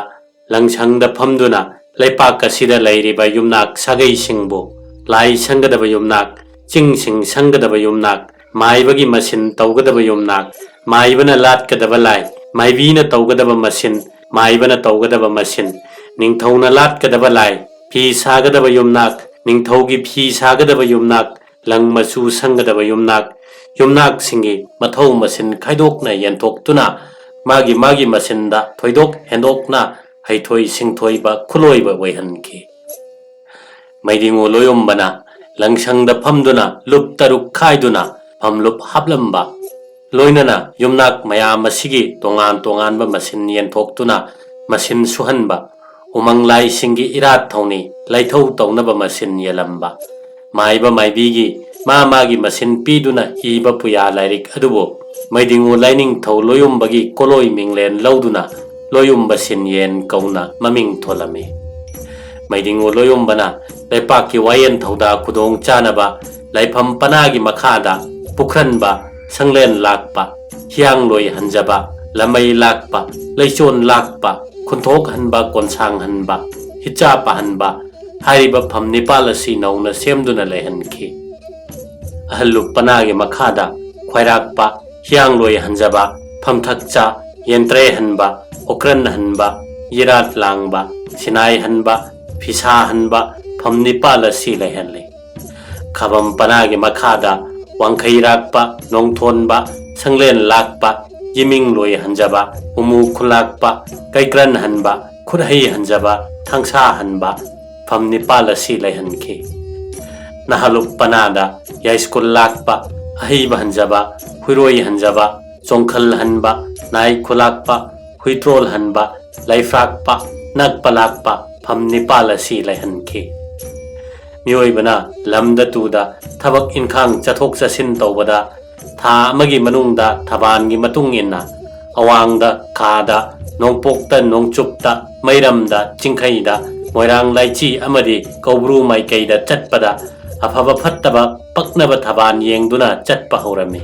ꯂꯪꯁꯪꯗ ꯐꯝꯗꯨꯅ ꯂꯩꯄꯥꯛ ꯑꯁꯤꯗ ꯂꯩꯔꯤꯕ ꯌꯨꯝꯅꯥꯛ ꯁꯥꯒꯩꯁꯤꯡꯕꯨ ꯂꯥꯏ ꯁꯪꯒꯗꯕ ꯌꯨꯝꯅꯥꯛ, ꯆꯤꯡꯁꯤꯡ ꯁꯪꯒꯗꯕ ꯌꯨꯝꯅꯥꯛ, ꯃꯥꯏꯕꯒꯤ ꯃꯁꯤꯟ ꯇꯧꯒꯗꯕ ꯌꯨꯝꯅꯥꯛ, ꯃꯥꯏꯕꯅ ꯂꯥꯠꯀꯗꯕ ꯂꯥꯏ, ꯃꯥꯏꯕꯤꯅ ꯇꯧꯒꯗꯕ ꯃꯁꯤꯟ, ꯃꯥꯏꯕꯅ ꯇꯧꯒꯗꯕ ꯃꯁꯤꯟ, ꯅꯤꯡꯊꯧꯅ ꯂꯥꯠꯀꯗꯕ ꯂꯥꯏ, ꯐꯤ ꯁꯥꯒꯗꯕ ꯌꯨꯝꯅꯥꯛ, ꯅꯤꯡꯊꯧꯒꯤ ꯐꯤ ꯁꯥꯒꯗꯕ ꯌꯨꯝꯅꯥꯛ, ꯂꯪ ꯃꯆꯨ ꯁꯪꯒꯗꯕ ꯌꯨꯝꯅꯥꯛ, ꯌꯨꯝꯅꯥꯛꯁꯤꯡꯒꯤ ꯃꯊꯧ ꯃꯁꯤꯟ ꯈꯥꯏꯗꯣꯛꯅ ꯌꯦꯟꯊꯣꯛꯇꯨꯅ ꯃꯥꯒꯤ ꯃꯥꯒꯤ ꯃꯁꯤꯟꯗ ꯊꯣꯏꯗꯣꯛ ꯍꯦꯟꯗꯣꯛꯅ ꯍꯩꯊꯣꯏ ꯁꯤꯡꯊꯣꯏꯕ ꯈꯨꯂꯣꯏꯕ ꯑꯣꯏꯍꯟꯈꯤ꯫ ꯃꯩꯗꯤꯡꯉꯨ ꯂꯣꯌꯨꯝꯕꯅ ꯂꯪꯁꯪꯗ ꯐꯝꯗꯨꯅ ꯂꯨꯞ ꯇꯔꯨꯛ ꯈꯥꯏꯗꯨꯅ ꯐꯝꯂꯨꯞ ꯍꯥꯞꯂꯝꯕ, ꯂꯣꯏꯅꯅ ꯌꯨꯝꯅꯥꯛ ꯃꯌꯥꯝ ꯑꯁꯤꯒꯤ ꯇꯣꯉꯥꯟ ꯇꯣꯉꯥꯟꯕ ꯃꯁꯤꯟ ꯌꯦꯟꯊꯣꯛꯇꯨꯅ ꯃꯁꯤꯟ ꯁꯨꯍꯟꯕ, ꯎꯃꯪ ꯂꯥꯏꯁꯤꯡꯒꯤ ꯏꯔꯥꯠ ꯊꯧꯅꯤ ꯂꯥꯏꯊꯧ ꯇꯧꯅꯕ ꯃꯁꯤꯟ ꯌꯦꯜꯂꯝꯕ, ꯃꯥꯏꯕ ꯃꯥꯏꯕꯤꯒꯤ ꯃꯥ ꯃꯥꯒꯤ ꯃꯁꯤꯟ ꯄꯤꯗꯨꯅ ꯏꯕ ꯄꯨꯌꯥ ꯂꯥꯏꯔꯤꯛ ꯑꯗꯨꯕꯨ ꯃꯩꯗꯤꯡꯉꯨ ꯂꯥꯏꯅꯤꯡꯊꯧ ꯂꯣꯌꯨꯝꯕꯒꯤ ꯀꯣꯂꯣꯏ ꯃꯤꯡꯂꯦꯟ ꯂꯧꯗꯨꯅ ꯂꯣꯌꯨꯝꯕ ꯁꯤꯟꯌꯦꯟ ꯀꯧꯅ ꯃꯃꯤꯡ ꯊꯣꯜꯂꯝꯃꯤ꯫ ꯃꯩꯗꯤꯡꯉꯨ ꯂꯣꯌꯨꯝꯕꯅ ꯂꯩꯄꯥꯛꯀꯤ ꯋꯥꯌꯦꯟ ꯊꯧꯗꯥ ꯈꯨꯗꯣꯡ ꯆꯥꯅꯕ ꯂꯥꯏꯐꯝ ꯄꯅꯥꯒꯤ ꯃꯈꯥꯗ ꯄꯨꯈ꯭ꯔꯟꯕ, ꯁꯪꯂꯦꯟ ꯂꯥꯛꯄ, ꯍꯤꯌꯥꯡꯂꯣꯏ ꯍꯟꯖꯕ, ꯂꯃꯩ ꯂꯥꯛꯄ, ꯂꯩꯆꯣꯟ ꯂꯥꯛꯄ, ꯈꯨꯟꯊꯣꯛ ꯍꯟꯕ, ꯀꯣꯟꯁꯥꯡ ꯍꯟꯕ, ꯍꯤꯆꯥ ꯄꯥꯍꯟꯕ ꯍꯥꯏꯔꯤꯕ ꯐꯝ ꯅꯤꯄꯥꯜ ꯑꯁꯤ ꯅꯧꯅ ꯁꯦꯝꯗꯨꯅ ꯂꯩꯍꯟꯈꯤ꯫ ꯑꯍꯜ ꯂꯨꯞ ꯄꯅꯥꯒꯤ ꯃꯈꯥꯗ ꯈ꯭ꯋꯥꯏꯔꯥꯛꯄ, ꯍꯤꯌꯥꯡꯂꯣꯏ ꯍꯟꯖꯕ, ꯐꯝꯊꯛꯆꯥ, ꯌꯦꯟꯇ꯭ꯔꯦ ꯍꯟꯕ, ꯑꯣꯀ꯭ꯔꯟ ꯍꯟꯕ, ꯌꯦꯔꯥꯠ ꯂꯥꯡꯕ, ꯁꯤꯅꯥꯏ ꯍꯟꯕ, ꯐꯤꯁꯥ ꯍꯟꯕ ꯐꯝ ꯅꯤꯄꯥꯜ ꯑꯁꯤ ꯂꯩꯍꯜꯂꯤ꯫ ꯈꯥꯕꯝ ꯄꯅꯥꯒꯤ ꯃꯈꯥꯗ ꯋꯥꯡꯈꯩꯔꯥꯛꯄ, ꯅꯣꯡꯊꯣꯟꯕ, ꯁꯪꯂꯦꯟ ꯂꯥꯛꯄ, ꯌꯦꯃꯤꯡꯂꯣꯏ ꯍꯟꯖꯕ, ꯎꯃꯨ ꯈꯨꯂꯥꯛꯄ, ꯀꯩꯀ꯭ꯔꯟ ꯍꯟꯕ, ꯈꯨꯠꯍꯩ ꯍꯟꯖꯕ, ꯊꯥꯡꯁꯥ ꯍꯟꯕ ꯐꯝ ꯅꯤꯄꯥꯜ ꯑꯁꯤ ꯂꯩꯍꯟꯈꯤ꯫ ꯅꯍꯥꯂꯨꯞ ꯄꯅꯥꯗ ꯌꯥꯏꯁ꯭ꯀꯨꯜ ꯂꯥꯛꯄ, ꯑꯍꯩꯕ ꯍꯟꯖꯕ, ꯍꯨꯏꯔꯣꯏ ꯍꯟꯖꯕ, ꯆꯣꯡꯈꯜ ꯍꯟꯕ, ꯅꯥꯏ ꯈꯨꯂꯥꯛꯄ, ꯍꯨꯏꯇ꯭ꯔꯣꯜ ꯍꯟꯕ, ꯂꯩꯐ꯭ꯔꯥꯛꯄ, ꯅꯛꯄ ꯂꯥꯛꯄ ꯐꯝ ꯅꯤꯄꯥꯜ ꯑꯁꯤ ꯂꯩꯍꯟꯈꯤ꯫ ꯃꯤꯑꯣꯏꯕꯅ ꯂꯝꯗ ꯇꯨꯗ ꯊꯕꯛ ꯏꯟꯈꯥꯡ ꯆꯠꯊꯣꯛ ꯆꯠꯁꯤꯟ ꯇꯧꯕꯗ ꯊꯥ ꯑꯃꯒꯤ ꯃꯅꯨꯡꯗ ꯊꯕꯥꯟꯒꯤ ꯃꯇꯨꯡ ꯏꯟꯅ ꯑꯋꯥꯡꯗ, ꯈꯥꯗ, ꯅꯣꯡꯄꯣꯛꯇ, ꯅꯣꯡꯆꯨꯞꯇ, ꯃꯩꯔꯝꯗ, ꯆꯤꯡꯈꯩꯗ, ꯃꯣꯏꯔꯥꯡ ꯂꯥꯏꯆꯤ ꯑꯃꯗꯤ ꯀꯧꯕ꯭ꯔꯨ ꯃꯥꯏꯀꯩꯗ ꯆꯠꯄꯗ ꯑꯐꯕ ꯐꯠꯇꯕ, ꯄꯛꯅꯕ ꯊꯕꯥꯟ ꯌꯦꯡꯗꯨꯅ ꯆꯠꯄ ꯍꯧꯔꯝꯃꯤ꯫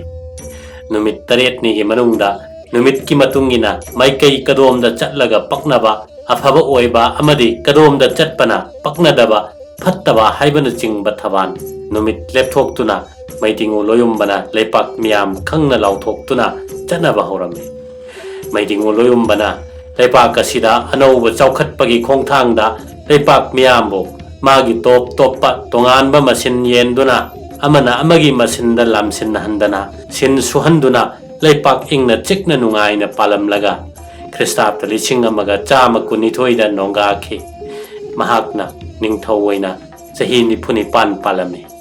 ꯅꯨꯃꯤꯠ ꯇꯔꯦꯠꯅꯤꯒꯤ ꯃꯅꯨꯡꯗ ꯅꯨꯃꯤꯠꯀꯤ ꯃꯇꯨꯡ ꯏꯟꯅ ꯃꯥꯏꯀꯩ ꯀꯗꯣꯝꯗ ꯆꯠꯂꯒ ꯄꯛꯅꯕ, ꯑꯐꯕ ꯑꯣꯏꯕ ꯑꯃꯗꯤ ꯀꯗꯣꯝꯗ ꯆꯠꯄꯅ ꯄꯛꯅꯗꯕ, ꯐꯠꯇꯕ ꯍꯥꯏꯕꯅꯆꯤꯡꯕ ꯊꯕꯥꯟ ꯅꯨꯃꯤꯠ ꯂꯦꯞꯊꯣꯛꯇꯨꯅ ꯃꯩꯗꯤꯡꯉꯨ ꯂꯣꯌꯨꯝꯕꯅ ꯂꯩꯄꯥꯛ ꯃꯤꯌꯥꯝ ꯈꯪꯅ ꯂꯥꯎꯊꯣꯛꯇꯨꯅ ꯆꯠꯅꯕ ꯍꯧꯔꯝꯃꯤ꯫ ꯃꯩꯗꯤꯡꯉꯨ ꯂꯣꯌꯨꯝꯕꯅ ꯂꯩꯄꯥꯛ ꯑꯁꯤꯗ ꯑꯅꯧꯕ ꯆꯥꯎꯈꯠꯄꯒꯤ ꯈꯣꯡꯊꯥꯡꯗ ꯂꯩꯄꯥꯛ ꯃꯤꯌꯥꯝꯕꯨ ꯃꯥꯒꯤ ꯇꯣꯞ ꯇꯣꯞꯄ ꯇꯣꯉꯥꯟꯕ ꯃꯁꯤꯟ ꯌꯦꯟꯗꯨꯅ ꯑꯃꯅ ꯑꯃꯒꯤ ꯃꯁꯤꯟꯗ ꯂꯥꯝꯁꯤꯟꯍꯟꯗꯅ ꯁꯤꯟ ꯁꯨꯍꯟꯗꯨꯅ ꯂꯩꯄꯥꯛ ꯏꯪꯅ ꯆꯤꯛꯅ ꯅꯨꯡꯉꯥꯏꯅ ꯄꯥꯜꯂꯝꯂꯒ ꯈ꯭ꯔꯤꯁꯇꯥꯕꯗ ꯂꯤꯁꯤꯡ ꯑꯃꯒ ꯆꯥꯝꯃ ꯀꯨꯟꯅꯤꯊꯣꯏꯗ ꯅꯣꯡꯒꯥꯈꯤ꯫ ꯃꯍꯥꯛꯅ ꯅꯤꯡꯊꯧ ꯑꯣꯏꯅ ꯆꯍꯤ ꯅꯤꯐꯨ ꯅꯤꯄꯥꯟ ꯄꯥꯜꯂꯝꯃꯤ꯫